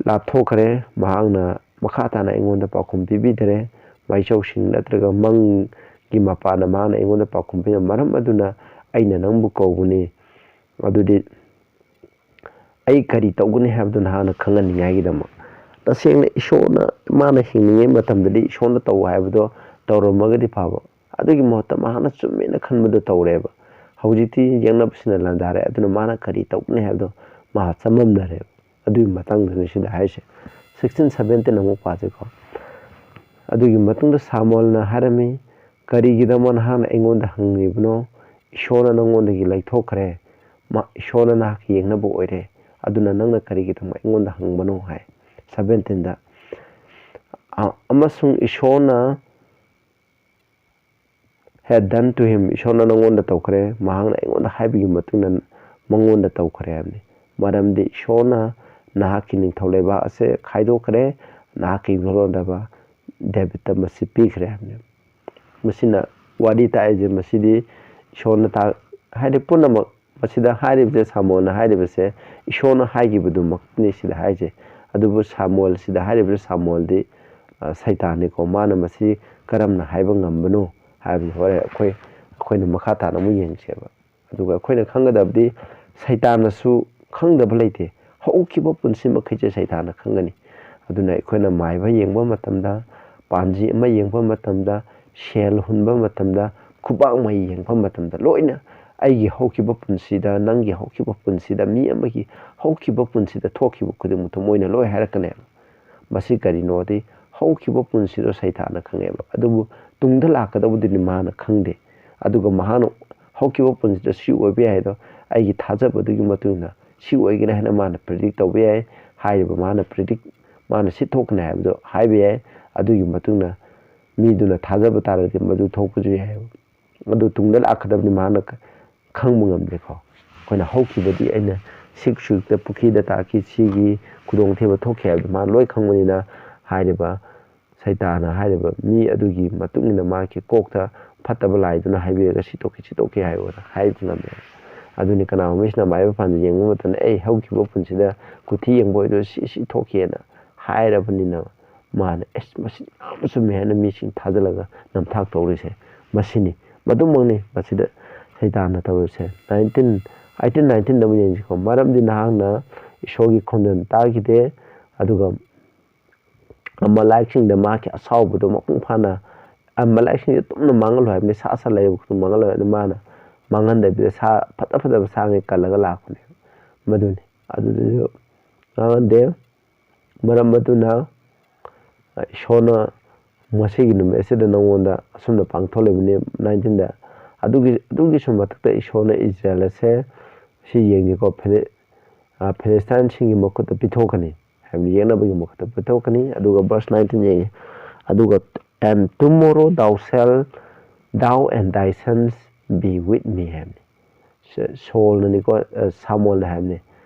ꯂꯥꯞꯊꯣꯛꯈ꯭ꯔꯦ꯫ ꯃꯍꯥꯛꯅ ꯃꯈꯥ ꯇꯥꯅ ꯑꯩꯉꯣꯟꯗ ꯄꯥꯎꯈꯨꯝ ꯄꯤꯕꯤꯗꯔꯦ꯫ ꯃꯩꯆꯧꯁꯤꯡ ꯅꯠꯇ꯭ꯔꯒ ꯃꯪꯒꯤ ꯃꯄꯥꯅ ꯃꯍꯥꯛꯅ ꯑꯩꯉꯣꯟꯗ ꯄꯥꯎꯈꯨꯝ ꯄꯤꯗꯕ ꯃꯔꯝ ꯑꯗꯨꯅ ꯑꯩꯅ ꯅꯪꯕꯨ ꯀꯧꯕꯅꯤ꯫ ꯑꯗꯨꯗꯤ ꯑꯩ ꯀꯔꯤ ꯇꯧꯒꯅꯤ ꯍꯥꯏꯕꯗꯨ ꯅꯍꯥꯛꯅ ꯈꯪꯍꯟꯅꯤꯡꯉꯥꯏꯒꯤꯗꯃꯛ꯫ ꯇꯁꯦꯡꯅ ꯏꯁꯣꯔꯅ, ꯃꯥꯅ ꯍꯤꯡꯂꯤꯉꯩ ꯃꯇꯝꯗꯗꯤ ꯏꯁꯣꯔꯅ ꯇꯧ ꯍꯥꯏꯕꯗꯣ ꯇꯧꯔꯝꯃꯒꯗꯤ ꯐꯕ꯫ ꯑꯗꯨꯒꯤ ꯃꯍꯨꯠꯇ ꯃꯍꯥꯛꯅ ꯆꯨꯝꯃꯦꯅ ꯈꯟꯕꯗꯣ ꯇꯧꯔꯦꯕ꯫ ꯍꯧꯖꯤꯛꯇꯤ ꯌꯦꯛꯅꯕꯁꯤꯅ ꯂꯥꯟꯗꯥꯔꯦ꯫ ꯑꯗꯨꯅ ꯃꯥꯅ ꯀꯔꯤ ꯇꯧꯒꯅꯤ ꯍꯥꯏꯕꯗꯣ ꯃꯥ ꯆꯃꯝꯅꯔꯦꯕ꯫ ꯑꯗꯨꯒꯤ ꯃꯇꯥꯡꯗꯅꯤ ꯁꯤꯗ ꯍꯥꯏꯔꯤꯁꯦ꯫ Sixteen seventeen ꯑꯃꯨꯛ ꯄꯥꯁꯤꯀꯣ꯫ ꯑꯗꯨꯒꯤ ꯃꯇꯨꯡꯗ ꯁꯥꯃꯨꯑꯦꯜꯅ ꯍꯥꯏꯔꯝꯃꯤ, "ꯀꯔꯤꯒꯤꯗꯃꯛ ꯅꯍꯥꯛꯅ ꯑꯩꯉꯣꯟꯗ ꯍꯪꯂꯤꯕꯅꯣ? ꯏꯁꯣꯔꯅ ꯅꯉꯣꯟꯗꯒꯤ ꯂꯩꯊꯣꯛꯈ꯭ꯔꯦ꯫ ꯃꯥ, ꯏꯁꯣꯔꯅ ꯅꯍꯥꯛꯀꯤ ꯌꯦꯛꯅꯕ ꯑꯣꯏꯔꯦ꯫ ꯑꯗꯨꯅ ꯅꯪꯅ ꯀꯔꯤꯒꯤꯗꯃꯛ ꯑꯩꯉꯣꯟꯗ ꯍꯪꯕꯅꯣ?" ꯍꯥꯏ꯫ Seventeenꯗ, "ꯑ-, ꯑꯃꯁꯨꯡ ꯏꯁꯣꯔꯅ had done to him, ꯏꯁꯣꯔꯅ ꯅꯉꯣꯟꯗ ꯇꯧꯈ꯭ꯔꯦ, ꯃꯍꯥꯛꯅ ꯑꯩꯉꯣꯟꯗ ꯍꯥꯏꯕꯒꯤ ꯃꯇꯨꯡꯗ ꯃꯉꯣꯟꯗ ꯇꯧꯈ꯭ꯔꯦ" ꯍꯥꯏꯕꯅꯤ꯫ ꯃꯔꯝꯗꯤ ꯏꯁꯣꯔꯅ ꯅꯍꯥꯛꯀꯤ ꯅꯤꯡꯊꯧ ꯂꯩꯕꯥꯛ ꯑꯁꯦ ꯈꯥꯏꯗꯣꯛꯈ꯭ꯔꯦ, ꯅꯍꯥꯛꯀꯤ ꯃꯤꯔꯣꯟꯗꯕ ꯗꯦꯕꯤꯠꯇ ꯃꯁꯤ ꯄꯤꯈ꯭ꯔꯦ ꯍꯥꯏꯕꯅꯤ꯫ ꯃꯁꯤꯅ ꯋꯥꯔꯤ ꯇꯥꯛꯏꯁꯦ, ꯃꯁꯤꯗꯤ ꯏꯁꯣꯔꯅ ꯇꯥꯛ-, ꯍꯥꯏꯗꯤ ꯄꯨꯝꯅꯃꯛ ꯃꯁꯤꯗ ꯍꯥꯏꯔꯤꯕꯁꯦ, ꯁꯥꯃꯨꯑꯦꯜꯅ ꯍꯥꯏꯔꯤꯕꯁꯦ ꯏꯁꯣꯔꯅ ꯍꯥꯏꯈꯤꯕꯗꯨꯃꯛꯅꯤ ꯁꯤꯗ ꯍꯥꯏꯁꯦ꯫ ꯑꯗꯨꯕꯨ ꯁꯥꯃꯨꯑꯦꯜ, ꯁꯤꯗ ꯍꯥꯏꯔꯤꯕꯁꯦ ꯁꯥꯃꯨꯑꯦꯜꯗꯤ, ꯑ, ꯁꯩꯇꯥꯟꯅꯤꯀꯣ꯫ ꯃꯥꯅ ꯃꯁꯤ ꯀꯔꯝꯅ ꯍꯥꯏꯕ ꯉꯝꯕꯅꯣ ꯍꯥꯏꯕꯁꯤ ꯍꯣꯔꯦꯟ ꯑꯩꯈꯣꯏ, ꯑꯩꯈꯣꯏꯅ ꯃꯈꯥ ꯇꯥꯅ ꯑꯃꯨꯛ ꯌꯦꯡꯁꯦꯕ꯫ ꯑꯗꯨꯒ ꯑꯩꯈꯣꯏꯅ ꯈꯪꯒꯗꯕꯗꯤ ꯁꯩꯇꯥꯟꯅꯁꯨ ꯈꯪꯗꯕ ꯂꯩꯇꯦ꯫ ꯍꯧꯈꯤꯕ ꯄꯨꯟꯁꯤ ꯃꯈꯩꯁꯦ ꯁꯩꯇꯥꯟꯅ ꯈꯪꯒꯅꯤ꯫ ꯑꯗꯨꯅ ꯑꯩꯈꯣꯏꯅ ꯃꯥꯏꯕ ꯌꯦꯡꯕ ꯃꯇꯝꯗ, ꯄꯥꯟꯖꯤ ꯑꯃ ꯌꯦꯡꯕ ꯃꯇꯝꯗ, ꯁꯦꯜ ꯍꯨꯟꯕ ꯃꯇꯝꯗ, ꯈꯨꯕꯥꯛ ꯃꯩ ꯌꯦꯡꯕ ꯃꯇꯝꯗ, ꯂꯣꯏꯅ ꯑꯩꯒꯤ ꯍꯧꯈꯤꯕ ꯄꯨꯟꯁꯤꯗ, ꯅꯪꯒꯤ ꯍꯧꯈꯤꯕ ꯄꯨꯟꯁꯤꯗ, ꯃꯤ ꯑꯃꯒꯤ ꯍꯧꯈꯤꯕ ꯄꯨꯟꯁꯤꯗ ꯊꯣꯛꯈꯤꯕ ꯈꯨꯗꯤꯡꯃꯛꯇꯣ ꯃꯣꯏꯅ ꯂꯣꯏ ꯍꯥꯏꯔꯛꯀꯅꯦꯕ꯫ ꯃꯁꯤ ꯀꯔꯤꯅꯣꯗꯤ, ꯍꯧꯈꯤꯕ ꯄꯨꯟꯁꯤꯗꯣ ꯁꯩꯇꯥꯟꯅ ꯈꯪꯉꯦꯕ, ꯑꯗꯨꯕꯨ ꯇꯨꯡꯗ ꯂꯥꯛꯀꯗꯕꯗꯨꯗꯤ ꯃꯥꯅ ꯈꯪꯗꯦ꯫ ꯑꯗꯨꯒ ꯃꯍꯥꯛꯅ ꯍꯧꯈꯤꯕ ꯄꯨꯟꯁꯤꯗ ꯁꯤ ꯑꯣꯏꯕ ꯌꯥꯏ ꯍꯥꯏꯗꯣ ꯑꯩꯒꯤ ꯊꯥꯖꯕꯗꯨꯒꯤ ꯃꯇꯨꯡ ꯏꯟꯅ ꯁꯤ ꯑꯣꯏꯒꯅꯤ ꯍꯥꯏꯅ ꯃꯥꯅ ꯄ꯭ꯔꯤꯗꯤꯛ ꯇꯧꯕ ꯌꯥꯏ꯫ ꯍꯥꯏꯔꯤꯕ ꯃꯥꯅ ꯄ꯭ꯔꯤꯗꯤꯛ ꯃꯥꯅ ꯁꯤ ꯊꯣꯛꯀꯅꯤ ꯍꯥꯏꯕꯗꯣ ꯍꯥꯏꯕ ꯌꯥꯏ꯫ ꯑꯗꯨꯒꯤ ꯃꯇꯨꯡꯗ ꯃꯤꯗꯨꯅ ꯊꯥꯖꯕ ꯇꯥꯔꯒꯗꯤ ꯃꯗꯨ ꯊꯣꯛꯄꯁꯨ ꯌꯥꯏ꯫ ꯑꯗꯨ ꯇꯨꯡꯗ ꯂꯥꯛꯀꯗꯕꯗꯤ ꯃꯥꯅ ꯈꯪꯕ ꯉꯝꯗꯦꯀꯣ꯫ ꯑꯩꯈꯣꯏꯅ ꯍꯧꯈꯤꯕꯗꯤ ꯑꯩꯅ ꯁꯤꯛ ꯁꯨꯛꯇ ꯄꯨꯈ꯭ꯔꯤꯗ ꯇꯥꯈꯤ, ꯁꯤꯒꯤ ꯈꯨꯗꯣꯡꯊꯤꯕ ꯊꯣꯛꯈꯤ ꯍꯥꯏꯕꯗꯣ ꯃꯥ ꯂꯣꯏ ꯈꯪꯕꯅꯤꯅ ꯍꯥꯏꯔꯤꯕ ꯁꯩꯇꯥꯅ ꯍꯥꯏꯔꯤꯕ ꯃꯤ ꯑꯗꯨꯒꯤ ꯃꯇꯨꯡ ꯏꯟꯅ ꯃꯥꯒꯤ ꯀꯣꯛꯇ ꯐꯠꯇꯕ ꯂꯥꯏꯗꯨꯅ ꯍꯥꯏꯕꯤꯔꯒ ꯁꯤ ꯇꯧꯈꯤ, ꯁꯤ ꯇꯧꯈꯤ ꯍꯥꯏꯌꯣꯅ ꯍꯥꯏꯕ ꯉꯝꯃꯦ꯫ ꯑꯗꯨꯅꯤ ꯀꯅꯥꯒꯨꯝꯕ ꯃꯤꯁꯤꯅ ꯃꯥꯏꯕ ꯐꯥꯟꯗ ꯌꯦꯡꯕ ꯃꯇꯝꯗ ꯑꯩ ꯍꯧꯈꯤꯕ ꯄꯨꯟꯁꯤꯗ ꯀꯨꯊꯤ ꯌꯦꯡꯕ ꯑꯣꯏꯔꯣ ꯁꯤ ꯁꯤ ꯊꯣꯛꯈꯤꯑꯅ ꯍꯥꯏꯔꯕꯅꯤꯅ ꯃꯥꯅ ꯑꯦꯁ ꯃꯁꯤ ꯌꯥꯝ ꯆꯨꯝꯃꯦ ꯍꯥꯏꯅ ꯃꯤꯁꯤꯡ ꯊꯥꯖꯤꯜꯂꯒ ꯅꯝꯊꯥꯛ ꯇꯧꯔꯤꯁꯦ ꯃꯁꯤꯅꯤ꯫ ꯃꯗꯨꯃꯛꯅꯤ ꯃꯁꯤꯗ ꯁꯩꯇꯥꯟꯅ ꯇꯧꯔꯤꯁꯦ꯫ ꯅꯥꯏꯟꯇꯤꯟ ꯑꯩꯠꯇꯤꯟ ꯅꯥꯏꯟꯇꯤꯟꯗ ꯑꯃꯨꯛ ꯌꯦꯡꯁꯤꯀꯣ꯫ ꯃꯔꯝꯗꯤ ꯅꯍꯥꯛꯅ ꯏꯁꯣꯔꯒꯤ ꯈꯣꯟꯖꯦꯜ ꯇꯥꯈꯤꯗꯦ, ꯑꯗꯨꯒ ꯑꯃ ꯂꯥꯏꯔꯤꯛꯁꯤꯡꯗ ꯃꯍꯥꯛꯀꯤ ꯑꯁꯥꯎꯕꯗꯣ ꯃꯄꯨꯡ ꯐꯥꯅ ꯑꯃ ꯂꯥꯏꯔꯤꯛꯁꯤꯡꯗꯣ ꯇꯨꯝꯅ ꯃꯥꯡꯍꯜꯂꯣ ꯍꯥꯏꯕꯅꯤ꯫ ꯁꯥ ꯁꯟ ꯂꯩꯕ ꯈꯨꯗꯤꯡ ꯃꯥꯡꯍꯜꯂꯣ ꯍꯥꯏꯕꯅꯤ꯫ ꯃꯥꯅ ꯃꯥꯡꯍꯟꯗꯕꯤꯗ ꯁꯥ ꯐꯖ ꯐꯖꯕ ꯁꯥꯉꯩ ꯀꯜꯂꯒ ꯂꯥꯛꯄꯅꯦ꯫ ꯃꯗꯨꯅꯤ꯫ ꯑꯗꯨꯗꯁꯨ ꯃꯥꯡꯍꯟꯗꯦ꯫ ꯃꯔꯝ ꯑꯗꯨꯅ ꯏꯁꯣꯔꯅ ꯉꯁꯤꯒꯤ ꯅꯨꯃꯤꯠ ꯑꯁꯤꯗ ꯅꯉꯣꯟꯗ ꯑꯁꯨꯝꯅ ꯄꯥꯡꯊꯣꯛꯂꯤꯕꯅꯤ ꯅꯥꯏꯟꯇꯤꯟꯗ꯫ ꯑꯗꯨꯒꯤ ꯑꯗꯨꯒꯤꯁꯨ ꯃꯊꯛꯇ ꯏꯁꯣꯔꯅ ꯏꯁꯔꯥꯌꯦꯜ ꯑꯁꯦ ꯁꯤ ꯌꯦꯡꯒꯦꯀꯣ, ꯐꯤꯂꯤ-, ꯑ, ꯐꯤꯂꯤꯁꯇꯥꯏꯟꯁꯤꯡꯒꯤ ꯃꯈꯨꯠꯇ ꯄꯤꯊꯣꯛꯀꯅꯤ ꯍꯥꯏꯕꯗꯤ ꯌꯦꯛꯅꯕꯒꯤ ꯃꯈꯨꯠꯇ ꯄꯤꯊꯣꯛꯀꯅꯤ꯫ ꯑꯗꯨꯒ ꯚꯔꯁ ꯅꯥꯏꯟꯇꯤꯟ ꯌꯦꯡꯉꯤ꯫ ꯑꯗꯨꯒ "And tomorrow thou shalt, thou and thy sons be with me" ꯍꯥꯏꯕꯅꯤ꯫ ꯁ-, ꯁꯣꯜꯅꯅꯤꯀꯣ, ꯑ, ꯁꯥꯃꯨꯑꯦꯜꯅ ꯍꯥꯏꯕꯅꯤ,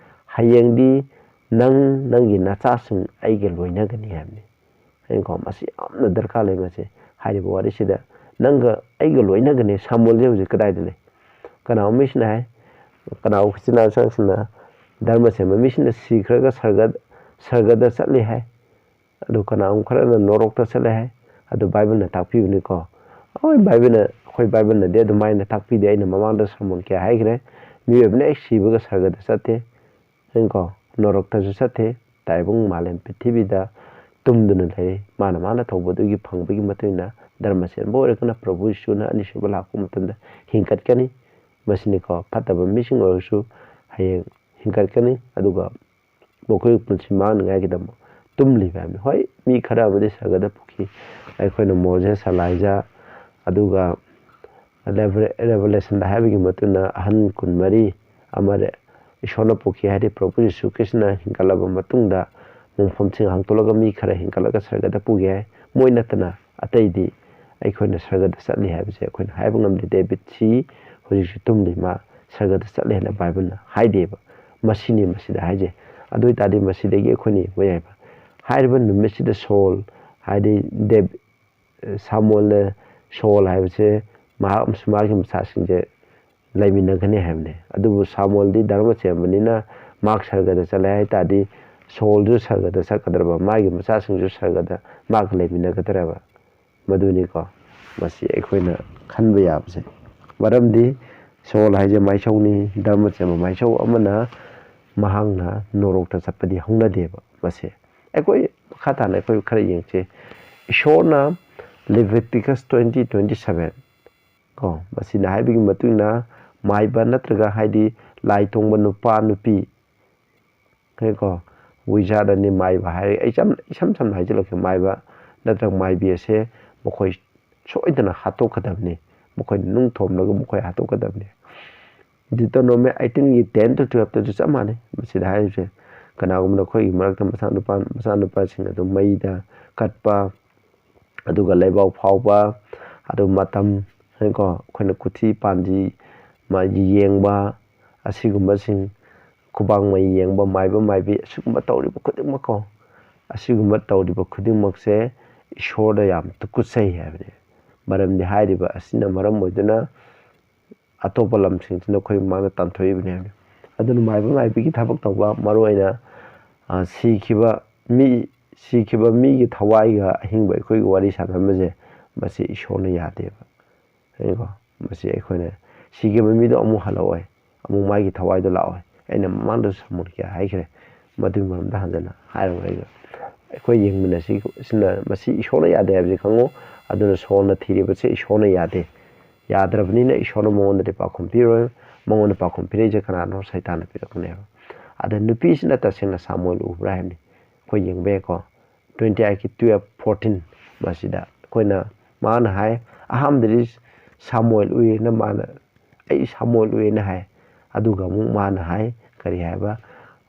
"ꯍꯌꯦꯡꯗꯤ ꯅꯪ, ꯅꯪꯒꯤ ꯅꯆꯥꯁꯤꯡ ꯑꯩꯒ ꯂꯣꯏꯅꯒꯅꯤ" ꯍꯥꯏꯕꯅꯤ꯫ ꯍꯥꯏꯅꯀꯣ, ꯃꯁꯤ ꯌꯥꯝꯅ ꯗꯔꯀꯥꯔ ꯂꯩ꯫ ꯃꯁꯤ ꯍꯥꯏꯔꯤꯕ ꯋꯥꯔꯤꯁꯤꯗ ꯅꯪꯒ ꯑꯩꯒ ꯂꯣꯏꯅꯒꯅꯤ꯫ ꯁꯥꯃꯨꯑꯦꯜꯁꯦ ꯍꯧꯖꯤꯛ ꯀꯗꯥꯏꯗ ꯂꯩ? ꯀꯅꯥꯒꯨꯝꯕ ꯃꯤꯁꯤꯅ ꯍꯥꯏ, ꯀꯅꯥꯒꯨꯝꯕ ꯈ꯭ꯔꯤꯁꯇꯤꯌꯥꯟ ꯁꯪꯁꯤꯅ ꯙꯔꯃ ꯁꯦꯝꯕ ꯃꯤꯁꯤꯅ ꯁꯤꯈ꯭ꯔꯒ ꯁꯔꯒ-, ꯁꯔꯒꯗ ꯆꯠꯂꯤ ꯍꯥꯏ꯫ ꯑꯗꯨ ꯀꯅꯥꯒꯨꯝꯕ ꯈꯔꯅ ꯅꯣꯔꯣꯛꯇ ꯆꯠꯂꯦ ꯍꯥꯏ꯫ ꯑꯗꯨ ꯕꯥꯏꯕꯜꯅ ꯇꯥꯛꯄꯤꯕꯅꯤꯀꯣ꯫ ꯑꯩꯈꯣꯏ ꯕꯥꯏꯕꯜꯅ, ꯑꯩꯈꯣꯏ ꯕꯥꯏꯕꯜꯅꯗꯤ ꯑꯗꯨꯃꯥꯏꯅ ꯇꯥꯛꯄꯤꯗꯦ꯫ ꯑꯩꯅ ꯃꯃꯥꯡꯗ ꯁꯔꯃꯣꯟ ꯀꯌꯥ ꯍꯥꯏꯈ꯭ꯔꯦ꯫ ꯃꯤꯑꯣꯏꯕꯅ ꯍꯦꯛ ꯁꯤꯕꯒ ꯁꯔꯒꯗ ꯆꯠꯇꯦ꯫ ꯀꯣ, ꯅꯣꯔꯣꯛꯇꯁꯨ ꯆꯠꯇꯦ꯫ ꯇꯥꯏꯕꯪ ꯃꯥꯂꯦꯝ ꯄ꯭ꯔꯤꯊꯤꯕꯤꯗ ꯇꯨꯝꯗꯨꯅ ꯂꯩ꯫ ꯃꯥꯅ ꯃꯥꯅ ꯇꯧꯕꯗꯨꯒꯤ ꯐꯪꯕꯒꯤ ꯃꯇꯨꯡ ꯏꯟꯅ ꯙꯔꯃ ꯆꯦꯟꯕ ꯑꯣꯏꯔꯒꯅ ꯄ꯭ꯔꯚꯨ ꯌꯤꯁꯨꯅ ꯑꯅꯤꯁꯨꯕ ꯂꯥꯛꯄ ꯃꯇꯝꯗ ꯍꯤꯡꯀꯠꯀꯅꯤ꯫ ꯃꯁꯤꯅꯤꯀꯣ, ꯐꯠꯇꯕ ꯃꯤꯁꯤꯡ ꯑꯣꯏꯔꯁꯨ ꯍꯌꯦꯡ ꯍꯤꯡꯀꯠꯀꯅꯤ꯫ ꯑꯗꯨꯒ ꯃꯈꯣꯏꯒꯤ ꯄꯨꯟꯁꯤ ꯃꯥꯡꯅꯉꯥꯏꯒꯤꯗꯃꯛ ꯇꯨꯝꯂꯤꯕ ꯍꯥꯏꯕꯅꯤ꯫ ꯍꯣꯏ, ꯃꯤ ꯈꯔ ꯑꯃꯗꯤ ꯁꯔꯒꯗ ꯄꯨꯈꯤ꯫ ꯑꯩꯈꯣꯏꯅ ꯃꯣꯖꯦꯁ, ꯑꯂꯥꯏꯖꯥ, ꯑꯗꯨꯒ ꯔꯦꯚ-, ꯔꯦꯚꯦꯂꯦꯁꯟꯗ ꯍꯥꯏꯕꯒꯤ ꯃꯇꯨꯡ ꯏꯟꯅ ꯑꯍꯟ ꯀꯨꯟꯃꯔꯤ ꯑꯃ ꯔꯦ-, ꯏꯁꯣꯔꯅ ꯄꯨꯈꯤ ꯍꯥꯏꯗꯤ ꯄ꯭ꯔꯚꯨ ꯌꯤꯁꯨ ꯈ꯭ꯔꯤꯁꯅ ꯍꯤꯡꯒꯠꯂꯕ ꯃꯇꯨꯡꯗ ꯃꯣꯡꯐꯝꯁꯤꯡ ꯍꯥꯡꯗꯣꯛꯂꯒ ꯃꯤ ꯈꯔ ꯍꯤꯡꯒꯠꯂꯒ ꯁꯔꯒꯗ ꯄꯨꯒꯦ ꯍꯥꯏ꯫ ꯃꯣꯏ ꯅꯠꯇꯅ ꯑꯇꯩꯗꯤ ꯑꯩꯈꯣꯏꯅ ꯁꯔꯒꯗ ꯆꯠꯂꯤ ꯍꯥꯏꯕꯁꯦ ꯑꯩꯈꯣꯏꯅ ꯍꯥꯏꯕ ꯉꯝꯗꯦ꯫ ꯗꯦꯕꯤꯠꯁꯤ ꯍꯧꯖꯤꯛꯁꯨ ꯇꯨꯝꯂꯤ, ꯃꯥ ꯁꯔꯒꯗ ꯆꯠꯂꯤ ꯍꯥꯏꯅ ꯕꯥꯏꯕꯜꯅ ꯍꯥꯏꯗꯦꯕ꯫ ꯃꯁꯤꯅꯤ ꯃꯁꯤꯗ ꯍꯥꯏꯁꯦ꯫ ꯑꯗꯨ ꯑꯣꯏ ꯇꯥꯔꯗꯤ ꯃꯁꯤꯗꯒꯤ ꯑꯩꯈꯣꯏꯅ ꯌꯦꯡꯕ ꯌꯥꯏꯕ꯫ ꯍꯥꯏꯔꯤꯕ ꯅꯨꯃꯤꯠꯁꯤꯗ ꯁꯣꯜ, ꯍꯥꯏꯗꯤ ꯗꯦꯕ-, ꯁꯥꯃꯨꯑꯦꯜꯅ ꯁꯣꯜ ꯍꯥꯏꯕꯁꯦ ꯃꯍꯥꯛ ꯑꯃꯁꯨꯡ ꯃꯥꯒꯤ ꯃꯆꯥꯁꯤꯡꯁꯦ ꯂꯩꯃꯤꯟꯅꯒꯅꯤ ꯍꯥꯏꯕꯅꯦ꯫ ꯑꯗꯨꯕꯨ ꯁꯥꯃꯨꯑꯦꯜꯗꯤ ꯙꯔꯃ ꯆꯦꯟꯕꯅꯤꯅ ꯃꯍꯥꯛ ꯁꯔꯒꯗ ꯆꯠꯂꯦ ꯍꯥꯏ ꯇꯥꯔꯗꯤ ꯁꯣꯜꯁꯨ ꯁꯔꯒꯗ ꯆꯠꯀꯗ꯭ꯔꯕ, ꯃꯥꯒꯤ ꯃꯆꯥꯁꯤꯡꯁꯨ ꯁꯔꯒꯗ ꯃꯥꯒ ꯂꯩꯃꯤꯟꯅꯒꯗ꯭ꯔꯕ? ꯃꯗꯨꯅꯤꯀꯣ꯫ ꯃꯁꯤ ꯑꯩꯈꯣꯏꯅ ꯈꯟꯕ ꯌꯥꯕꯁꯦ꯫ ꯃꯔꯝꯗꯤ ꯁꯣꯜ ꯍꯥꯏꯁꯦ ꯃꯥꯏꯁꯧꯅꯤ, ꯙꯔꯃ ꯆꯦꯟꯕ ꯃꯥꯏꯁꯧ ꯑꯃꯅ ꯃꯍꯥꯛꯅ ꯅꯣꯔꯣꯛꯇ ꯆꯠꯄꯗꯤ ꯍꯧꯅꯗꯦꯕ꯫ ꯃꯁꯤ ꯑꯩꯈꯣꯏ ꯃꯈꯥ ꯇꯥꯅ ꯑꯩꯈꯣꯏ ꯈꯔ ꯌꯦꯡꯁꯤ꯫ ꯏꯁꯣꯔꯅ Leviticus twenty twenty seven ꯀꯣ, ꯃꯁꯤꯅ ꯍꯥꯏꯕꯒꯤ ꯃꯇꯨꯡ ꯏꯟꯅ ꯃꯥꯏꯕ ꯅꯠꯇ꯭ꯔꯒ ꯍꯥꯏꯗꯤ ꯂꯥꯏ ꯇꯣꯡꯕ ꯅꯨꯄꯥ ꯅꯨꯄꯤ, ꯈꯪꯉꯦꯀꯣ, ꯋꯤꯖꯥꯔꯗꯅꯤ ꯃꯥꯏꯕ ꯍꯥꯏꯔꯒ ꯑꯩ ꯆꯝ-, ꯏꯁꯝ ꯁꯝꯅ ꯍꯥꯏꯖꯤꯜꯂꯛꯀꯦ, ꯃꯥꯏꯕ ꯅꯠꯇ꯭ꯔꯒ ꯃꯥꯏꯕꯤ ꯑꯁꯦ ꯃꯈꯣꯏ ꯁꯣꯏꯗꯅ ꯍꯥꯠꯇꯣꯛꯀꯗꯕꯅꯤ꯫ ꯃꯈꯣꯏ ꯅꯨꯡ ꯊꯣꯝꯂꯒ ꯃꯈꯣꯏ ꯍꯥꯠꯇꯣꯛꯀꯗꯕꯅꯤ꯫ Deuteronomy eighteen ꯒꯤ ten to twelve ꯇꯁꯨ ꯆꯞ ꯃꯥꯟꯅꯩ ꯃꯁꯤꯗ ꯍꯥꯏꯔꯤꯁꯦ꯫ ꯀꯅꯥꯒꯨꯝꯕ ꯅꯈꯣꯏꯒꯤ ꯃꯔꯛꯇ ꯃꯆꯥꯅꯨꯄꯥ, ꯃꯆꯥꯅꯨꯄꯥꯁꯤꯡ ꯑꯗꯨ ꯃꯩꯗ ꯀꯠꯄ, ꯑꯗꯨꯒ ꯂꯩꯕꯥꯛ ꯐꯥꯎꯕ, ꯑꯗꯨ ꯃꯇꯝ, ꯀꯣ, ꯑꯩꯈꯣꯏꯅ ꯀꯨꯊꯤ ꯄꯥꯟꯖꯤ ꯃꯥꯒꯤ ꯌꯦꯡꯕ, ꯑꯁꯤꯒꯨꯝꯕꯁꯤꯡ, ꯈꯨꯕꯥꯡ ꯃꯩ ꯌꯦꯡꯕ, ꯃꯥꯏꯕ ꯃꯥꯏꯕꯤ, ꯑꯁꯤꯒꯨꯝꯕ ꯇꯧꯔꯤꯕ ꯈꯨꯗꯤꯡꯃꯛꯀꯣ, ꯑꯁꯤꯒꯨꯝꯕ ꯇꯧꯔꯤꯕ ꯈꯨꯗꯤꯡꯃꯛꯁꯦ ꯏꯁꯣꯔꯗ ꯌꯥꯝ ꯇꯨꯀꯠꯆꯩ ꯍꯥꯏꯕꯅꯤ꯫ ꯃꯔꯝꯗꯤ ꯍꯥꯏꯔꯤꯕ ꯑꯁꯤꯅ ꯃꯔꯝ ꯑꯣꯏꯗꯨꯅ ꯑꯇꯣꯞꯄ ꯂꯝꯁꯤꯡꯁꯤꯅ ꯑꯩꯈꯣꯏ ꯃꯃꯥꯡꯗ ꯇꯥꯟꯊꯣꯛꯏꯕꯅꯤ ꯍꯥꯏꯕꯅꯤ꯫ ꯑꯗꯨꯅ ꯃꯥꯏꯕ ꯃꯥꯏꯕꯤꯒꯤ ꯊꯕꯛ ꯇꯧꯕ, ꯃꯔꯨꯑꯣꯏꯅ, ꯑ, ꯁꯤꯈꯤꯕ ꯃꯤ, ꯁꯤꯈꯤꯕ ꯃꯤꯒꯤ ꯊꯋꯥꯏꯒ ꯑꯍꯤꯡꯕ ꯑꯩꯈꯣꯏꯒꯤ ꯋꯥꯔꯤ ꯁꯥꯟꯅꯔꯝꯕꯁꯦ, ꯃꯁꯤ ꯏꯁꯣꯔꯅ ꯌꯥꯗꯦꯕ꯫ ꯍꯥꯏꯀꯣ? ꯃꯁꯤ ꯑꯩꯈꯣꯏꯅ ꯁꯤꯈꯤꯕ ꯃꯤꯗꯣ ꯑꯃꯨꯛ ꯍꯜꯂꯛꯑꯣꯏ, ꯑꯃꯨꯛ ꯃꯥꯒꯤ ꯊꯋꯥꯏꯗꯣ ꯂꯥꯛꯑꯣꯏ꯫ ꯑꯩꯅ ꯃꯃꯥꯡꯗꯁꯨ ꯁꯃꯨꯗ꯭ꯔ ꯀꯌꯥ ꯍꯥꯏꯈ꯭ꯔꯦ, ꯃꯗꯨꯒꯤ ꯃꯔꯝꯗ ꯍꯟꯖꯟꯅ ꯍꯥꯏꯔꯔꯣꯏ ꯑꯩ꯫ ꯑꯩꯈꯣꯏ ꯌꯦꯡꯃꯤꯟꯅꯁꯤ, ꯁꯤꯅ, ꯃꯁꯤ ꯏꯁꯣꯔꯅ ꯌꯥꯗꯦ ꯍꯥꯏꯕꯁꯤ ꯈꯪꯉꯨ꯫ ꯑꯗꯨꯅ ꯁꯣꯜꯅ ꯊꯤꯔꯤꯕꯁꯦ ꯏꯁꯣꯔꯅ ꯌꯥꯗꯦ꯫ ꯌꯥꯗ꯭ꯔꯕꯅꯤꯅ ꯏꯁꯣꯔꯅ ꯃꯉꯣꯟꯗꯗꯤ ꯄꯥꯎꯈꯨꯝ ꯄꯤꯔꯣꯏ꯫ ꯃꯉꯣꯟꯗ ꯄꯥꯎꯈꯨꯝ ꯄꯤꯔꯛꯏꯁꯦ ꯀꯅꯥꯅꯣ? ꯁꯩꯇꯥꯟꯅ ꯄꯤꯔꯛꯄꯅꯦꯕ꯫ ꯑꯗ ꯅꯨꯄꯤꯁꯤꯅ ꯇꯁꯦꯡꯅ ꯁꯥꯃꯨꯑꯦꯜ ꯎꯕ꯭ꯔꯥ ꯍꯥꯏꯕꯅꯤ꯫ ꯑꯩꯈꯣꯏ ꯌꯦꯡꯕ ꯌꯥꯏꯀꯣ꯫ Twenty Eight ꯀꯤ twelve fourteen, ꯃꯁꯤꯗ ꯑꯩꯈꯣꯏꯅ, ꯃꯥꯅ ꯍꯥꯏ, ꯑꯍꯥꯟꯕꯗꯗꯤ ꯁꯥꯃꯨꯑꯦꯜ ꯎꯏꯌꯦꯅ ꯃꯥꯅ, "ꯑꯩ ꯁꯥꯃꯨꯑꯦꯜ ꯎꯏꯌꯦꯅ" ꯍꯥꯏ꯫ ꯑꯗꯨꯒ ꯑꯃꯨꯛ ꯃꯥꯅ ꯍꯥꯏ, ꯀꯔꯤ ꯍꯥꯏꯕ,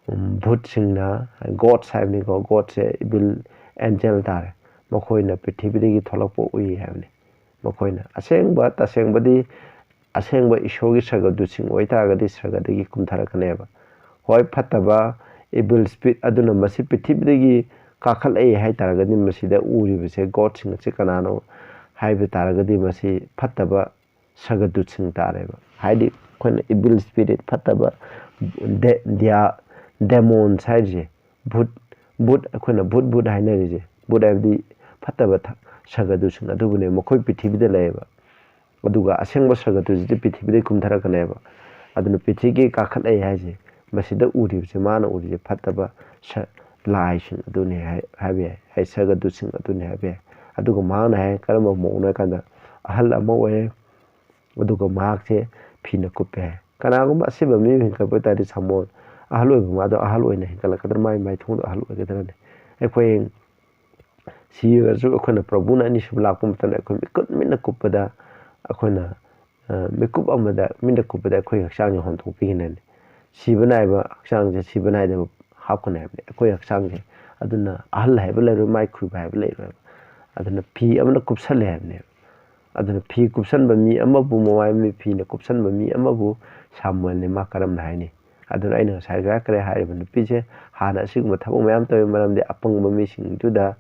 ꯎꯝ, ꯚꯨꯠꯁꯤꯡꯅ, ꯒꯣꯠꯁ ꯍꯥꯏꯕꯅꯤꯀꯣ, ꯒꯣꯠꯁꯦ ꯏꯚꯤꯜ ꯑꯦꯟꯖꯦꯜ ꯇꯥꯔꯦ, ꯃꯈꯣꯏꯅ ꯄ꯭ꯔꯤꯊꯤꯕꯤꯗꯒꯤ ꯊꯣꯛꯂꯛꯄ ꯎꯏ ꯍꯥꯏꯕꯅꯤ꯫ ꯃꯈꯣꯏꯅ ꯑꯁꯦꯡꯕ, ꯇꯁꯦꯡꯕꯗꯤ ꯑꯁꯦꯡꯕ ꯏꯁꯣꯔꯒꯤ ꯁꯔꯒꯗꯨꯠꯁꯤꯡ ꯑꯣꯏꯇꯥꯔꯒꯗꯤ ꯁꯔꯒꯗꯒꯤ ꯀꯨꯝꯊꯔꯛꯀꯅꯦꯕ꯫ ꯍꯣꯏ, ꯐꯠꯇꯕ, ꯏꯚꯤꯜ ꯁ꯭ꯄꯤꯔꯤꯠ ꯑꯗꯨꯅ ꯃꯁꯤ ꯄ꯭ꯔꯤꯊꯤꯕꯤꯗꯒꯤ ꯀꯥꯈꯠꯂꯛꯏ ꯍꯥꯏ ꯇꯥꯔꯒꯗꯤ, ꯃꯁꯤꯗ ꯎꯔꯤꯕꯁꯦ ꯒꯣꯠꯁꯤꯡ ꯑꯁꯤ ꯀꯅꯥꯅꯣ ꯍꯥꯏꯕ ꯇꯥꯔꯒꯗꯤ, ꯃꯁꯤ ꯐꯠꯇꯕ ꯁꯔꯒꯗꯨꯠꯁꯤꯡ ꯇꯥꯔꯦꯕ꯫ ꯍꯥꯏꯗꯤ ꯑꯩꯈꯣꯏꯅ ꯏꯚꯤꯜ ꯁ꯭ꯄꯤꯔꯤꯠ, ꯐꯠꯇꯕ ꯗꯦ-, ꯗꯤꯌꯥ-, ꯗꯦꯃꯣꯟꯁ ꯍꯥꯏꯔꯤꯁꯦ, ꯚꯨꯠ, ꯚꯨꯠ, ꯑꯩꯈꯣꯏꯅ ꯚꯨꯠ, ꯚꯨꯠ ꯍꯥꯏꯅꯔꯤꯁꯦ, ꯚꯨꯠ ꯍꯥꯏꯕꯗꯤ ꯐꯠꯇꯕ ꯊ-, ꯁꯔꯒꯗꯨꯠꯁꯤꯡ ꯑꯗꯨꯕꯨꯅꯦ, ꯃꯈꯣꯏ ꯄ꯭ꯔꯤꯊꯤꯕꯤꯗ ꯂꯩꯌꯦꯕ꯫ ꯑꯗꯨꯒ ꯑꯁꯦꯡꯕ ꯁꯔꯒꯗꯨꯠꯁꯤꯗꯤ ꯄ꯭ꯔꯤꯊꯤꯕꯤꯗꯒꯤ ꯀꯨꯝꯊꯔꯛꯀꯅꯦꯕ꯫ ꯑꯗꯨꯅ ꯄ꯭ꯔꯤꯊꯤꯕꯤꯒꯤ ꯀꯥꯈꯠꯂꯛꯏ ꯍꯥꯏꯁꯦ, ꯃꯁꯤꯗ ꯎꯔꯤꯕꯁꯦ, ꯃꯥꯅ ꯎꯔꯤꯁꯦ ꯐꯠꯇꯕ ꯁ-, ꯂꯥꯏꯁꯤꯡ ꯑꯗꯨꯅꯤ ꯍꯥꯏ-, ꯍꯥꯏꯕ ꯌꯥꯏ, ꯍꯥꯏ, ꯁꯔꯒꯗꯨꯠꯁꯤꯡ ꯑꯗꯨꯅꯤ ꯍꯥꯏꯕ ꯌꯥꯏ꯫ ꯑꯗꯨꯒ ꯃꯍꯥꯛꯅ ꯍꯥꯏ, ꯀꯔꯝꯕ ꯃꯑꯣꯡꯅꯣ ꯍꯥꯏ ꯀꯥꯟꯗ, ꯑꯍꯜ ꯑꯃ ꯑꯣꯏꯔꯦ, ꯑꯗꯨꯒ ꯃꯍꯥꯛꯁꯦ ꯐꯤꯅ ꯀꯨꯞꯄꯦ ꯍꯥꯏ꯫ ꯀꯅꯥꯒꯨꯝꯕ ꯑꯁꯤꯕ ꯃꯤ ꯑꯃ ꯍꯦꯟꯒꯠꯄ ꯇꯥꯔꯗꯤ, ꯁꯥꯃꯣꯟ ꯑꯍꯜ ꯑꯣꯏꯕ ꯃꯥꯗꯣ ꯑꯍꯜ ꯑꯣꯏꯅ ꯍꯦꯟꯒꯠꯂꯛꯀꯗ꯭ꯔꯥ? ꯃꯥꯏ ꯃꯥꯏꯊꯣꯡꯗꯣ ꯑꯍꯜ ꯑꯣꯏꯒꯗ꯭ꯔꯅꯦ? ꯑꯩꯈꯣꯏ ꯁꯤꯔꯒꯁꯨ ꯑꯩꯈꯣꯏꯅ ꯄ꯭ꯔꯚꯨꯅ ꯑꯅꯤꯁꯨꯕ ꯂꯥꯛꯄ ꯃꯇꯝꯗ ꯑꯩꯈꯣꯏ ꯃꯤꯀꯨꯞ ꯃꯤꯠꯅ ꯀꯨꯞꯄꯗ, ꯑꯩꯈꯣꯏꯅ, ꯑ, ꯃꯤꯀꯨꯞ ꯑꯃꯗ, ꯃꯤꯠꯅ ꯀꯨꯞꯄꯗ ꯑꯩꯈꯣꯏ ꯍꯛꯆꯥꯡꯁꯦ ꯍꯣꯟꯗꯣꯛꯄꯤꯒꯅꯤ꯫ ꯁꯤꯕ ꯅꯥꯏꯕ ꯍꯛꯆꯥꯡꯁꯦ ꯁꯤꯕ ꯅꯥꯏꯗꯕ ꯍꯥꯞꯀꯅꯤ ꯍꯥꯏꯕꯅꯤ꯫ ꯑꯩꯈꯣꯏ ꯍꯛꯆꯥꯡꯁꯦ, ꯑꯗꯨꯅ ꯑꯍꯜ ꯍꯥꯏꯕ ꯂꯩꯔꯣꯏ, ꯃꯥꯏ ꯈꯨꯏꯕ ꯍꯥꯏꯕ ꯂꯩꯔꯣꯏꯕ꯫ ꯑꯗꯨꯅ ꯐꯤ ꯑꯃꯅ ꯀꯨꯞꯁꯜꯂꯦ ꯍꯥꯏꯕꯅꯦꯕ꯫ ꯑꯗꯨꯅ ꯐꯤ ꯀꯨꯞꯁꯟꯕ ꯃꯤ ꯑꯃꯕꯨ, ꯃꯃꯥꯏ ꯃꯃꯤꯠ ꯐꯤꯅ ꯀꯨꯞꯁꯟꯕ ꯃꯤ ꯑꯃꯕꯨ ꯁꯥꯃꯨꯑꯦꯜꯅꯤ ꯃꯥ ꯀꯔꯝꯅ ꯍꯥꯏꯅꯤ? ꯑꯗꯨꯅ ꯑꯩꯅ ꯉꯁꯥꯏ ꯍꯥꯏꯈ꯭ꯔꯦ, ꯍꯥꯏꯔꯤꯕ ꯅꯨꯄꯤꯁꯦ ꯍꯥꯟꯅ ꯑꯁꯤꯒꯨꯝꯕ ꯊꯕꯛ ꯃꯌꯥꯝ ꯇꯧꯋꯤ, ꯃꯔꯝꯗꯤ ꯑꯄꯪꯕ ꯃꯤꯁꯤꯡꯗꯨꯗ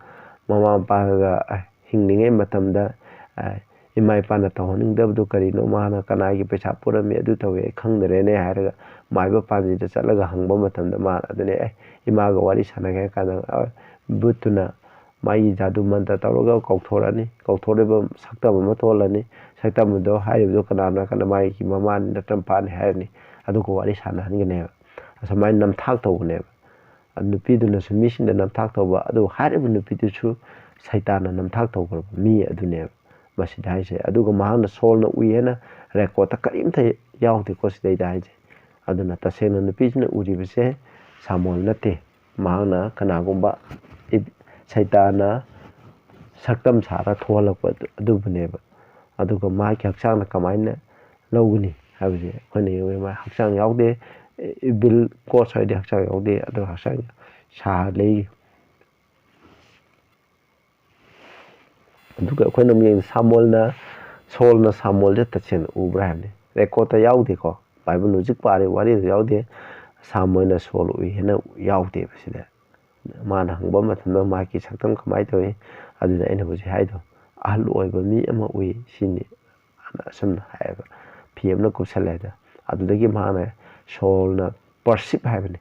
ꯃꯃꯥ ꯃꯄꯥꯒ, ꯑ, ꯍꯤꯡꯂꯤꯉꯩ ꯃꯇꯝꯗ, ꯑ, ꯏꯃꯥ ꯏꯄꯥꯅ ꯇꯧꯍꯟꯅꯤꯡꯗꯕꯗꯨ ꯀꯔꯤꯅꯣ, ꯃꯥꯅ ꯀꯅꯥꯒꯤ ꯄꯩꯁꯥ ꯄꯨꯔꯝꯃꯤ, ꯑꯗꯨ ꯇꯧꯋꯤ, ꯑꯩ ꯈꯪꯗꯔꯦꯅꯦ ꯍꯥꯏꯔꯒ ꯃꯥꯏꯕ ꯄꯥꯟꯖꯤꯗ ꯆꯠꯂꯒ ꯍꯪꯕ ꯃꯇꯝꯗ ꯃꯥꯅ ꯑꯗꯨꯅꯦ, "ꯑꯦ, ꯏꯃꯥꯒ ꯋꯥꯔꯤ ꯁꯥꯟꯅꯒꯦ ꯍꯥꯏꯔ ꯀꯥꯟꯗ, ꯑ, ꯚꯨꯠꯇꯨꯅ ꯃꯥꯒꯤ ꯖꯥꯗꯨ ꯃꯟꯇ꯭ꯔ ꯇꯧꯔꯒ ꯀꯧꯊꯣꯔꯛꯑꯅꯤ꯫ ꯀꯧꯊꯣꯔꯛꯏꯕ ꯁꯛꯇꯝ ꯑꯃ ꯊꯣꯛꯍꯜꯂꯅꯤ꯫ ꯁꯛꯇꯝ ꯑꯗꯣ ꯍꯥꯏꯔꯤꯕꯗꯣ ꯀꯅꯥꯅꯣ ꯍꯥꯏ ꯀꯥꯟꯗ ꯃꯥꯒꯤ ꯃꯃꯥꯅꯤ, ꯅꯠꯇ꯭ꯔ ꯃꯄꯥꯅꯤ ꯍꯥꯏꯔꯅꯤ꯫ ꯑꯗꯨꯒ ꯋꯥꯔꯤ ꯁꯥꯟꯅꯍꯟꯒꯅꯦꯕ꯫ ꯑꯁꯨꯃꯥꯏꯅ ꯅꯝꯊꯥꯛ ꯇꯧꯕꯅꯦꯕ꯫ ꯑꯗꯨ ꯅꯨꯄꯤꯗꯨꯅꯁꯨ ꯃꯤꯁꯤꯡꯗ ꯅꯝꯊꯥꯛ ꯇꯧꯕ, ꯑꯗꯨ ꯍꯥꯏꯔꯤꯕ ꯅꯨꯄꯤꯗꯨꯁꯨ ꯁꯩꯇꯥꯟꯅ ꯅꯝꯊꯥꯛ ꯇꯧꯈ꯭ꯔꯕ ꯃꯤ ꯑꯗꯨꯅꯦꯕ ꯃꯁꯤꯗ ꯍꯥꯏꯁꯦ꯫ ꯑꯗꯨꯒ ꯃꯍꯥꯛꯅ ꯁꯣꯜꯅ ꯎꯏ ꯍꯥꯏꯅ ꯔꯦꯀꯣꯔꯠꯇ ꯀꯔꯤꯝꯇ ꯌꯥꯎꯗꯦꯀꯣ ꯁꯤꯗꯩꯗ ꯍꯥꯏꯁꯦ꯫ ꯑꯗꯨꯅ ꯇꯁꯦꯡꯅ ꯅꯨꯄꯤꯁꯤꯅ ꯎꯔꯤꯕꯁꯦ ꯁꯥꯃꯨꯑꯦꯜ ꯅꯠꯇꯦ꯫ ꯃꯍꯥꯛꯅ ꯀꯅꯥꯒꯨꯝꯕ ꯏꯕ-, ꯁꯩꯇꯥꯟꯅ ꯁꯛꯇꯝ ꯁꯥꯔ ꯊꯣꯛꯍꯜꯂꯛꯄ ꯑꯗꯨ-, ꯑꯗꯨꯕꯨꯅꯦꯕ꯫ ꯑꯗꯨꯒ ꯃꯍꯥꯛꯀꯤ ꯍꯛꯆꯥꯡꯅ ꯀꯃꯥꯏꯅ ꯂꯧꯒꯅꯤ ꯍꯥꯏꯕꯁꯦ ꯑꯩꯈꯣꯏꯅ ꯌꯦꯡꯕ ꯌꯥꯏ꯫ ꯃꯥ ꯍꯛꯆꯥꯡ ꯌꯥꯎꯗꯦ, ꯏꯕꯤꯜ ꯀꯣꯁ ꯍꯥꯏꯗꯤ ꯍꯛꯆꯥꯡ ꯌꯥꯎꯗꯦ, ꯑꯗꯨꯒ ꯍꯛꯆꯥꯡ ꯁꯥ ꯂꯩ꯫ ꯑꯗꯨꯒ ꯑꯩꯈꯣꯏꯅ ꯑꯃꯨꯛ ꯌꯦꯡ-, ꯁꯥꯃꯨꯑꯦꯜꯅ, ꯁꯣꯜꯅ ꯁꯥꯃꯨꯑꯦꯜꯁꯦ ꯇꯁꯦꯡꯅ ꯎꯕ꯭ꯔꯥ ꯍꯥꯏꯕꯅꯤ꯫ ꯔꯦꯀꯣꯔꯠꯇ ꯌꯥꯎꯗꯦꯀꯣ, ꯕꯥꯏꯕꯜ ꯍꯧꯖꯤꯛ ꯄꯥꯔꯤꯕ ꯋꯥꯔꯤꯗ ꯌꯥꯎꯗꯦ꯫ ꯁꯥꯃꯨꯑꯦꯜꯅ ꯁꯣꯜ ꯎꯏ ꯍꯥꯏꯅ ꯌꯥꯎꯗꯦꯕ ꯁꯤꯗ꯫ ꯃꯥꯅ ꯍꯪꯕ ꯃꯇꯝꯗ ꯃꯍꯥꯛꯀꯤ ꯁꯛꯇꯝ ꯀꯃꯥꯏꯅ ꯇꯧꯏ? ꯑꯗꯨꯗ ꯑꯩꯅ ꯍꯧꯖꯤꯛ ꯍꯥꯏꯗꯣ, "ꯑꯍꯜ ꯑꯣꯏꯕ ꯃꯤ ꯑꯃ ꯎꯏ" ꯁꯤꯅꯤ꯫ ꯑꯅ ꯑꯁꯨꯝꯅ ꯍꯥꯏꯌꯦꯕ, ꯐꯤ ꯑꯃꯅ ꯀꯨꯞꯁꯜꯂꯦ ꯍꯥꯏꯗꯣ꯫ ꯑꯗꯨꯗꯒꯤ ꯃꯥꯅ, ꯁꯣꯜꯅ ꯄꯔꯁꯤꯞ ꯍꯥꯏꯕꯅꯤ꯫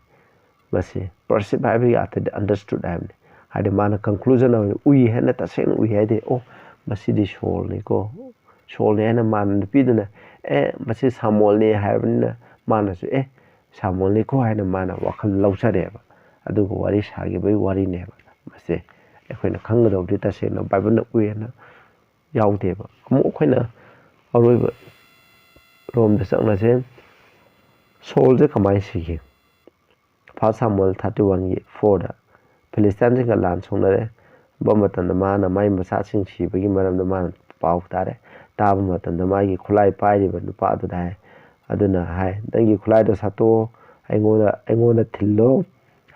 ꯃꯁꯤ ꯄꯔꯁꯤꯞ ꯍꯥꯏꯕꯒꯤ ꯑꯥꯔꯊꯗꯤ ꯑꯟꯗꯔꯁꯇꯨꯠ ꯍꯥꯏꯕꯅꯤ꯫ ꯍꯥꯏꯗꯤ ꯃꯥꯅ ꯀꯟꯀ꯭ꯂꯨꯖꯟ ꯑꯃ ꯎꯏ ꯍꯥꯏꯅ ꯇꯁꯦꯡꯅ ꯎꯏ ꯍꯥꯏꯗꯤ, "ꯑꯣ, ꯃꯁꯤꯗꯤ ꯁꯣꯜꯅꯤꯀꯣ, ꯁꯣꯜꯅꯤ" ꯍꯥꯏꯅ ꯃꯥꯅ, ꯅꯨꯄꯤꯗꯨꯅ, "ꯑꯦ, ꯃꯁꯤ ꯁꯥꯃꯨꯑꯦꯜꯅꯤ" ꯍꯥꯏꯔꯕꯅꯤꯅ ꯃꯥꯅꯁꯨ, "ꯑꯦ, ꯁꯥꯃꯨꯑꯦꯜꯅꯤꯀꯣ" ꯍꯥꯏꯅ ꯃꯥꯅ ꯋꯥꯈꯜ ꯂꯧꯖꯔꯦꯕ꯫ ꯑꯗꯨꯒ ꯋꯥꯔꯤ ꯁꯥꯈꯤꯕꯒꯤ ꯋꯥꯔꯤꯅꯦꯕ꯫ ꯃꯁꯦ ꯑꯩꯈꯣꯏꯅ ꯈꯪꯒꯗꯧꯕꯗꯤ ꯇꯁꯦꯡꯅ ꯕꯥꯏꯕꯜꯅ ꯎꯏ ꯍꯥꯏꯅ ꯌꯥꯎꯗꯦꯕ꯫ ꯑꯃꯨꯛ ꯑꯩꯈꯣꯏꯅ ꯑꯔꯣꯏꯕ ꯔꯣꯝꯗ ꯆꯠꯂꯁꯦ꯫ ꯁꯣꯜꯁꯦ ꯀꯃꯥꯏꯅ ꯁꯤꯒꯦ? ꯐꯥꯔꯁ ꯁꯥꯃꯨꯑꯦꯜ ꯊꯥꯔꯇꯤ ꯋꯥꯟꯒꯤ ꯐꯣꯔꯗ ꯐꯤꯂꯤꯁꯇꯥꯏꯟꯁꯤꯡꯒ ꯂꯥꯟ ꯁꯣꯛꯅꯔꯦ꯫ ꯕ ꯃꯇꯝꯗ ꯃꯥꯅ ꯃꯥꯏ ꯃꯆꯥꯁꯤꯡ ꯁꯤꯕꯒꯤ ꯃꯔꯝꯗ ꯃꯥꯅ ꯄꯥꯎ ꯇꯥꯔꯦ꯫ ꯇꯥꯕ ꯃꯇꯝꯗ ꯃꯥꯒꯤ ꯈꯨꯠꯂꯥꯏ ꯄꯥꯏꯔꯤꯕ ꯅꯨꯄꯥ ꯑꯗꯨꯗ ꯍꯥꯏ, ꯑꯗꯨꯅ ꯍꯥꯏ, "ꯅꯪꯒꯤ ꯈꯨꯠꯂꯥꯏꯗꯣ ꯁꯠꯇꯣꯛꯑꯣ, ꯑꯩꯉꯣꯟꯗ, ꯑꯩꯉꯣꯟꯗ ꯊꯤꯜꯂꯣ,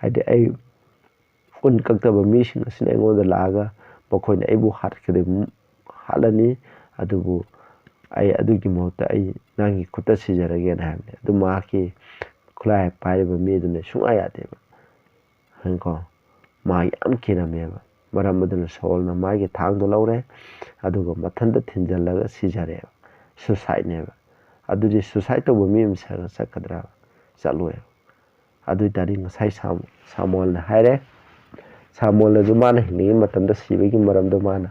ꯍꯥꯏꯗꯤ ꯑꯩ ꯀꯨꯟ ꯀꯛꯇꯕ ꯃꯤꯁꯤꯡ ꯑꯁꯤꯅ ꯑꯩꯉꯣꯟꯗ ꯂꯥꯛꯑꯒ ꯃꯈꯣꯏꯅ ꯑꯩꯕꯨ ꯍꯥꯠꯀꯗꯣꯏ-, ꯍꯥꯠꯂꯅꯤ, ꯑꯗꯨꯕꯨ ꯑꯩ ꯑꯗꯨꯒꯤ ꯃꯍꯨꯠꯇ ꯑꯩ ꯅꯪꯒꯤ ꯈꯨꯠꯇ ꯁꯤꯖꯔꯒꯦꯅ" ꯍꯥꯏꯕꯅꯤ꯫ ꯑꯗꯨ ꯃꯍꯥꯛꯀꯤ ꯈꯨꯠꯂꯥꯏ ꯄꯥꯏꯔꯤꯕ ꯃꯤꯗꯨꯅ ꯁꯨꯡꯌꯥ ꯌꯥꯗꯦꯕ꯫ ꯈꯪꯉꯤꯀꯣ? ꯃꯥ ꯌꯥꯝ ꯀꯤꯔꯝꯃꯦꯕ꯫ ꯃꯔꯝ ꯑꯗꯨꯅ ꯁꯣꯜꯅ ꯃꯥꯒꯤ ꯊꯥꯡꯗꯣ ꯂꯧꯔꯦ, ꯑꯗꯨꯒ ꯃꯊꯟꯇ ꯊꯤꯟꯖꯜꯂꯒ ꯁꯤꯖꯔꯦꯕ꯫ ꯁꯨꯁꯥꯏꯠꯅꯦꯕ꯫ ꯑꯗꯨꯗꯤ ꯁꯨꯁꯥꯏꯠ ꯇꯧꯕ ꯃꯤ ꯑꯃ ꯁ-, ꯆꯠꯀꯗ꯭ꯔꯥ? ꯆꯠꯂꯣꯏꯕ꯫ ꯑꯗꯨ ꯑꯣꯏ ꯇꯥꯔꯗꯤ ꯉꯁꯥꯏ ꯁꯥꯃꯨ-, ꯁꯥꯃꯨꯑꯦꯜꯅ ꯍꯥꯏꯔꯦ꯫ ꯁꯥꯃꯨꯑꯦꯜꯅꯁꯨ ꯃꯥꯅ ꯍꯤꯡꯂꯤꯉꯩ ꯃꯇꯝꯗ ꯁꯤꯕꯒꯤ ꯃꯔꯝꯗꯣ ꯃꯥꯅ,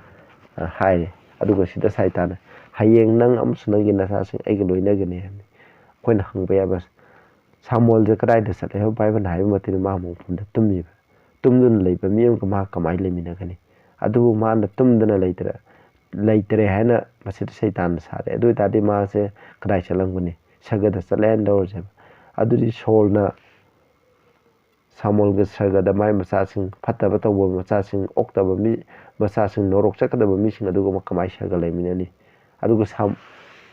ꯑ, ꯍꯥꯏꯔꯦ꯫ ꯑꯗꯨꯒ ꯁꯤꯗ ꯁꯩꯇꯥꯟꯅ, "ꯍꯌꯦꯡ ꯅꯪ ꯑꯃꯁꯨꯡ ꯅꯪꯒꯤ ꯅꯆꯥꯁꯤꯡ ꯑꯩꯒ ꯂꯣꯏꯅꯒꯅꯤ" ꯍꯥꯏꯕꯅꯤ꯫ ꯑꯩꯈꯣꯏꯅ ꯍꯪꯕ ꯌꯥꯕ, ꯁꯥꯃꯨꯑꯦꯜꯁꯦ ꯀꯗꯥꯏꯗ ꯆꯠꯂꯦ ꯍꯥꯏꯕ ꯕꯥꯏꯕꯜꯅ ꯍꯥꯏꯕ ꯃꯇꯨꯡꯗ ꯃꯥ ꯃꯪꯐꯝꯗ ꯇꯨꯝꯃꯤꯕ꯫ ꯇꯨꯝꯗꯨꯅ ꯂꯩꯕ ꯃꯤ ꯑꯃꯒ ꯃꯥ ꯀꯃꯥꯏꯅ ꯂꯩꯃꯤꯟꯅꯒꯅꯤ? ꯑꯗꯨꯕꯨ ꯃꯥꯅ ꯇꯨꯝꯗꯅ ꯂꯩꯇ꯭ꯔꯦ, ꯂꯩꯇ꯭ꯔꯦ ꯍꯥꯏꯅ ꯃꯁꯤꯗ ꯁꯩꯇꯥꯟꯅ ꯁꯥꯔꯦ꯫ ꯑꯗꯨ ꯑꯣꯏ ꯇꯥꯔꯗꯤ ꯃꯥꯁꯦ ꯀꯗꯥꯏ ꯆꯠꯂꯝꯒꯅꯤ? ꯁꯔꯒꯗ ꯆꯠꯂꯦ ꯍꯥꯏꯅ ꯂꯧꯔꯁꯦꯕ꯫ ꯑꯗꯨꯗꯤ ꯁꯣꯜꯅ ꯁꯥꯃꯨꯑꯦꯜꯒ ꯁꯔꯒꯗ ꯃꯥꯏ ꯃꯆꯥꯁꯤꯡ, ꯐꯠꯇꯕ ꯇꯧꯕ ꯃꯆꯥꯁꯤꯡ, ꯑꯣꯛꯇꯕ ꯃꯤ, ꯃꯆꯥꯁꯤꯡ, ꯅꯣꯔꯣꯛ ꯆꯠꯀꯗꯕ ꯃꯤꯁꯤꯡ ꯑꯗꯨꯒ ꯀꯃꯥꯏꯅ ꯁꯔꯒ ꯂꯩꯃꯤꯟꯅꯅꯤ? ꯑꯗꯨꯒ ꯁꯥꯝ-,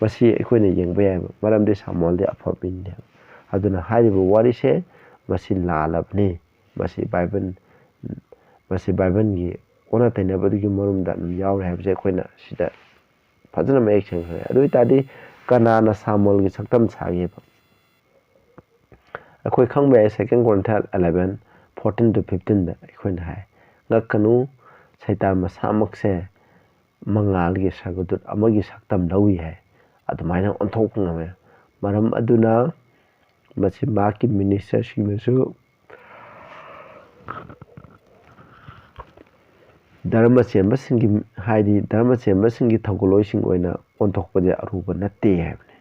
ꯃꯁꯤ ꯑꯩꯈꯣꯏꯅ ꯌꯦꯡꯕ ꯌꯥꯏꯕ, ꯃꯔꯝꯗꯤ ꯁꯥꯃꯨꯑꯦꯜꯗꯤ ꯑꯐꯕ ꯃꯤꯅꯦꯕ꯫ ꯑꯗꯨꯅ ꯍꯥꯏꯔꯤꯕ ꯋꯥꯔꯤꯁꯦ ꯃꯁꯤ ꯂꯥꯜꯂꯕꯅꯤ꯫ ꯃꯁꯤ ꯕꯥꯏꯕꯜ, ꯃꯁꯤ ꯕꯥꯏꯕꯜꯒꯤ ꯑꯣꯟꯅ ꯇꯩꯅꯕꯗꯨꯒꯤ ꯃꯔꯨꯝꯗ ꯑꯗꯨꯝ ꯌꯥꯎꯔꯦ ꯍꯥꯏꯕꯁꯦ ꯑꯩꯈꯣꯏꯅ ꯁꯤꯗ ꯐꯖꯅ ꯃꯌꯦꯛ ꯁꯦꯡꯅ ꯈꯪꯉꯦ꯫ ꯑꯗꯨ ꯑꯣꯏꯇꯥꯔꯗꯤ ꯀꯅꯥꯅ ꯁꯥꯃꯨꯑꯦꯜꯒꯤ ꯁꯛꯇꯝ ꯁꯥꯒꯦꯕ? ꯑꯩꯈꯣꯏ ꯈꯪꯕ ꯌꯥꯏ, Second Corinthians eleven, fourteen to fifteenꯗ ꯑꯩꯈꯣꯏꯅ ꯍꯥꯏ, "ꯉꯛꯀꯅꯨ, ꯁꯩꯇꯥꯟ ꯃꯁꯥꯃꯛꯁꯦ ꯃꯉꯥꯜꯒꯤ ꯁꯔꯒꯗꯨꯠ ꯑꯃꯒꯤ ꯁꯛꯇꯝ ꯂꯧꯏ" ꯍꯥꯏ꯫ ꯑꯗꯨꯃꯥꯏꯅ ꯑꯣꯟꯊꯣꯛꯄ ꯉꯝꯃꯦ꯫ ꯃꯔꯝ ꯑꯗꯨꯅ ꯃꯁꯤ ꯃꯍꯥꯛꯀꯤ ꯃꯤꯅꯤꯁꯇꯔꯁꯤꯡꯅꯁꯨ ꯙꯔꯃ ꯆꯦꯟꯕꯁꯤꯡꯒꯤ, ꯍꯥꯏꯗꯤ ꯙꯔꯃ ꯆꯦꯟꯕꯁꯤꯡꯒꯤ ꯊꯧꯒꯜꯂꯣꯏꯁꯤꯡ ꯑꯣꯏꯅ ꯑꯣꯟꯊꯣꯛꯄꯁꯦ ꯑꯔꯨꯕ ꯅꯠꯇꯦ ꯍꯥꯏꯕꯅꯤ꯫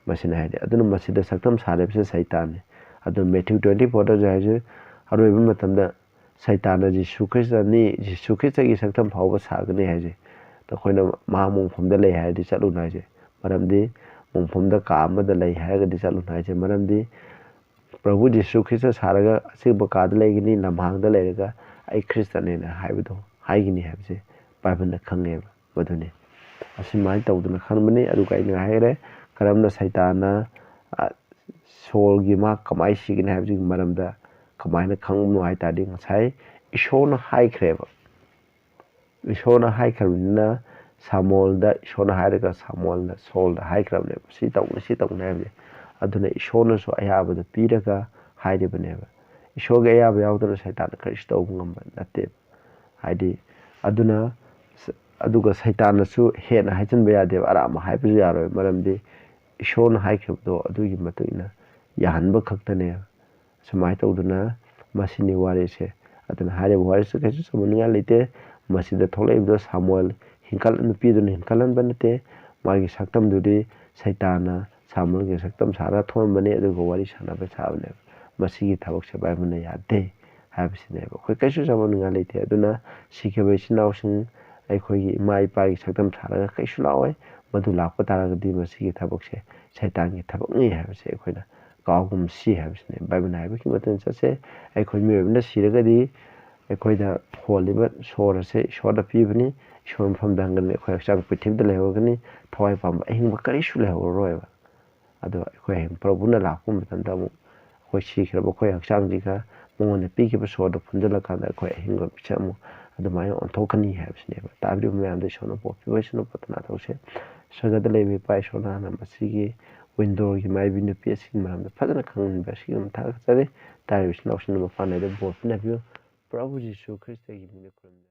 ꯃꯁꯤꯅ ꯍꯥꯏꯗꯤ, ꯑꯗꯨꯅ ꯃꯁꯤꯗ ꯁꯛꯇꯝ ꯁꯥꯔꯤꯕꯁꯤ ꯁꯩꯇꯥꯟꯅꯤ꯫ ꯑꯗꯨ Matthew twenty fourꯗꯁꯨ ꯍꯥꯏꯁꯦ, ꯑꯔꯣꯏꯕ ꯃꯇꯝꯗ ꯁꯩꯇꯥꯟꯅ ꯖꯤꯁꯨ ꯈ꯭ꯔꯤꯁꯇꯅꯤ, ꯖꯤꯁꯨ ꯈ꯭ꯔꯤꯁꯇꯒꯤ ꯁꯛꯇꯝ ꯐꯥꯎꯕ ꯁꯥꯒꯅꯤ ꯍꯥꯏꯁꯦ꯫ ꯅꯈꯣꯏꯅ ꯃꯍꯥꯛ ꯃꯣꯡꯐꯝꯗ ꯂꯩ ꯍꯥꯏꯔꯗꯤ ꯆꯠꯂꯨꯅꯨ ꯍꯥꯏꯁꯦ꯫ ꯃꯔꯝꯗꯤ ꯃꯣꯡꯐꯝꯗ ꯀꯥ ꯑꯃꯗ ꯂꯩ ꯍꯥꯏꯔꯒꯗꯤ ꯆꯠꯂꯨꯅꯨ ꯍꯥꯏꯁꯦ꯫ ꯃꯔꯝꯗꯤ ꯄ꯭ꯔꯚꯨ ꯖꯤꯁꯨ ꯈ꯭ꯔꯤꯁꯇ ꯁꯥꯔꯒ ꯑꯁꯤꯒꯨꯝꯕ ꯀꯥꯗ ꯂꯩꯒꯅꯤ, ꯂꯝꯍꯥꯡꯗ ꯂꯩꯔꯒ ꯑꯩ ꯈ꯭ꯔꯤꯁꯇꯅꯦꯅ ꯍꯥꯏꯕꯗꯣ ꯍꯥꯏꯒꯅꯤ ꯍꯥꯏꯕꯁꯦ ꯕꯥꯏꯕꯜꯅ ꯈꯪꯉꯦꯕ꯫ ꯃꯗꯨꯅꯤ꯫ ꯑꯁꯨꯃꯥꯏꯅ ꯇꯧꯗꯅ ꯈꯟꯕꯅꯤ꯫ ꯑꯗꯨꯒ ꯑꯩꯅ ꯍꯥꯏꯈ꯭ꯔꯦ, ꯀꯔꯝꯅ ꯁꯩꯇꯥꯟꯅ, ꯑ, ꯁꯣꯜꯒꯤ ꯃꯥ ꯀꯃꯥꯏꯅ ꯁꯤꯒꯅꯤ ꯍꯥꯏꯕꯁꯤꯒꯤ ꯃꯔꯝꯗ ꯀꯃꯥꯏꯅ ꯈꯪꯕꯅꯣ ꯍꯥꯏ ꯇꯥꯔꯗꯤ, ꯉꯁꯥꯏ ꯏꯁꯣꯔꯅ ꯍꯥꯏꯈ꯭ꯔꯦꯕ꯫ ꯏꯁꯣꯔꯅ ꯍꯥꯏꯈ꯭ꯔꯕꯅꯤꯅ ꯁꯥꯃꯨꯑꯦꯜꯗ ꯏꯁꯣꯔꯅ ꯍꯥꯏꯔꯒ ꯁꯥꯃꯨꯑꯦꯜꯅ ꯁꯣꯜꯗ ꯍꯥꯏꯈ꯭ꯔꯕꯅꯦꯕ, "ꯁꯤ ꯇꯧꯅꯤ, ꯁꯤ ꯇꯧꯅꯤ" ꯍꯥꯏꯕꯁꯦ꯫ ꯑꯗꯨꯅ ꯏꯁꯣꯔꯅꯁꯨ ꯑꯌꯥꯕꯗꯨ ꯄꯤꯔꯒ ꯍꯥꯏꯔꯤꯕꯅꯦꯕ꯫ ꯏꯁꯣꯔꯒꯤ ꯑꯌꯥꯕ ꯌꯥꯎꯗꯅ ꯁꯩꯇꯥꯟꯅ ꯀꯔꯤꯁꯨ ꯇꯧꯕ ꯉꯝꯕ ꯅꯠꯇꯦꯕ꯫ ꯍꯥꯏꯗꯤ, ꯑꯗꯨꯅ ꯁ-, ꯑꯗꯨꯒ ꯁꯩꯇꯥꯟꯅꯁꯨ ꯍꯦꯟꯅ ꯍꯥꯏꯖꯤꯟꯕ ꯌꯥꯗꯦꯕ, ꯑꯔꯥꯟꯕ ꯍꯥꯏꯕꯁꯨ ꯌꯥꯔꯣꯏ, ꯃꯔꯝꯗꯤ ꯏꯁꯣꯔꯅ ꯍꯥꯏꯈꯤꯕꯗꯣ ꯑꯗꯨꯒꯤ ꯃꯇꯨꯡ ꯏꯟꯅ ꯌꯥꯍꯟꯕ ꯈꯛꯇꯅꯦꯕ꯫ ꯁꯨꯃꯥꯏꯅ ꯇꯧꯗꯅ ꯃꯁꯤꯅꯤ ꯋꯥꯔꯤꯁꯦ꯫ ꯑꯗꯨꯅ ꯍꯥꯏꯔꯤꯕ ꯋꯥꯔꯤꯁꯤ ꯀꯩꯁꯨ ꯆꯃꯝꯅꯤꯡꯉꯥꯏ ꯂꯩꯇꯦ꯫ ꯃꯁꯤꯗ ꯊꯣꯛꯂꯛꯏꯕꯗꯣ ꯁꯥꯃꯨꯑꯦꯜ ꯍꯤꯡꯀꯠ-, ꯅꯨꯄꯤꯗꯨꯅ ꯍꯤꯡꯀꯠꯍꯟꯕ ꯅꯠꯇꯦ꯫ ꯃꯥꯒꯤ ꯁꯛꯇꯝꯗꯨꯗꯤ ꯁꯩꯇꯥꯟꯅ ꯁꯥꯃꯨꯑꯦꯜꯒꯤ ꯁꯛꯇꯝ ꯁꯥꯔꯒ ꯊꯣꯛꯍꯟꯕꯅꯦ, ꯑꯗꯨꯒ ꯋꯥꯔꯤ ꯁꯥꯟꯅꯕ ꯁꯥꯕꯅꯦꯕ꯫ ꯃꯁꯤꯒꯤ ꯊꯕꯛꯁꯦ ꯕꯥꯏꯕꯜꯅ ꯌꯥꯗꯦ ꯍꯥꯏꯕꯁꯤꯅꯦꯕ꯫ ꯑꯩꯈꯣꯏ ꯀꯩꯁꯨ ꯆꯃꯝꯅꯤꯡꯉꯥꯏ ꯂꯩꯇꯦ꯫ ꯑꯗꯨꯅ ꯁꯤꯈꯤꯕ ꯏꯆꯤꯟ ꯏꯅꯥꯎꯁꯤꯡ, ꯑꯩꯈꯣꯏꯒꯤ ꯏꯃꯥ ꯏꯄꯥꯒꯤ ꯁꯛꯇꯝ ꯁꯥꯔꯒ ꯀꯩꯁꯨ ꯂꯥꯛꯑꯣꯏ꯫ ꯃꯗꯨ ꯂꯥꯛꯄ ꯇꯥꯔꯒꯗꯤ ꯃꯁꯤꯒꯤ ꯊꯕꯛꯁꯦ ꯁꯩꯇꯥꯟꯒꯤ ꯊꯕꯛꯅꯤ ꯍꯥꯏꯕꯁꯦ ꯑꯩꯈꯣꯏꯅ ꯀꯥꯎꯒꯨꯝꯁꯤ ꯍꯥꯏꯕꯁꯤꯅꯤ꯫ ꯕꯥꯏꯕꯜꯅ ꯍꯥꯏꯕꯒꯤ ꯃꯇꯨꯡ ꯆꯠꯁꯦ꯫ ꯑꯩꯈꯣꯏ ꯃꯤꯑꯣꯏꯕꯅ ꯁꯤꯔꯒꯗꯤ ꯑꯩꯈꯣꯏꯗ ꯍꯣꯜꯂꯤꯕ ꯁꯣꯔ ꯑꯁꯦ ꯏꯁꯣꯔꯗ ꯄꯤꯕꯅꯤ꯫ ꯏꯁꯣꯔ ꯃꯐꯝꯗ ꯍꯟꯒꯅꯤ꯫ ꯑꯩꯈꯣꯏ ꯍꯛꯆꯥꯡ ꯄ꯭ꯔꯤꯊꯤꯕꯤꯗ ꯂꯩꯍꯧꯔꯒꯅꯤ꯫ ꯊꯋꯥꯏ ꯄꯥꯟꯕ ꯑꯍꯤꯡꯕ ꯀꯔꯤꯁꯨ ꯂꯩꯍꯧꯔꯔꯣꯏꯕ꯫ ꯑꯗꯣ ꯑꯩꯈꯣꯏ ꯍꯌꯦꯡ ꯄ꯭ꯔꯚꯨꯅ ꯂꯥꯛꯄ ꯃꯇꯝꯗ ꯑꯃꯨꯛ ꯑꯩꯈꯣꯏ ꯁꯤꯈ꯭ꯔꯕ ꯑꯩꯈꯣꯏ ꯍꯛꯆꯥꯡꯁꯤꯒ ꯃꯉꯣꯟꯗ ꯄꯤꯈꯤꯕ ꯁꯣꯔꯗꯣ ꯄꯨꯟꯁꯤꯜꯂꯀꯥꯟꯗ ꯑꯩꯈꯣꯏ ꯑꯍꯤꯡꯕ ꯃꯤꯁꯛ ꯑꯃꯨꯛ ꯑꯗꯨꯃꯥꯏꯅ ꯑꯣꯟꯊꯣꯛꯀꯅꯤ ꯍꯥꯏꯕꯁꯤꯅꯦꯕ꯫ ꯇꯥꯕꯤꯔꯤꯕ ꯃꯌꯥꯝꯗ ꯏꯁꯣꯔꯅ ꯄꯣꯛꯄꯤꯕ ꯑꯣꯏꯁꯅꯨ꯫ ꯄ꯭ꯔꯊꯅꯥ ꯇꯧꯁꯦ꯫ ꯁ꯭ꯋꯔꯒꯗ ꯂꯩꯕ ꯏꯄꯥ ꯏꯁꯣꯔ, ꯅꯍꯥꯛꯅ ꯃꯁꯤꯒꯤ ꯋꯤꯟꯗꯣꯔꯒꯤ ꯃꯥꯏꯕꯤ ꯅꯨꯄꯤ ꯑꯁꯤꯒꯤ ꯃꯔꯝꯗ ꯐꯖꯅ ꯈꯪꯍꯟꯕ ꯑꯁꯤꯒꯤꯗꯃꯛ ꯊꯥꯒꯠꯆꯔꯤ꯫ ꯇꯥꯔꯤꯕ ꯏꯆꯤꯟ ꯏꯅꯥꯎꯁꯤꯡꯅ ꯃꯄꯥꯟ ꯅꯥꯏꯗ ꯕꯣꯔ ꯄꯤꯅꯕꯤꯌꯨ꯫ ꯄ꯭ꯔꯚꯨ ꯖꯤꯁꯨ ꯈ꯭ꯔꯤꯁꯇꯒꯤ ꯃꯤꯡꯗ ꯈꯨꯔꯨꯝꯖꯔꯤ꯫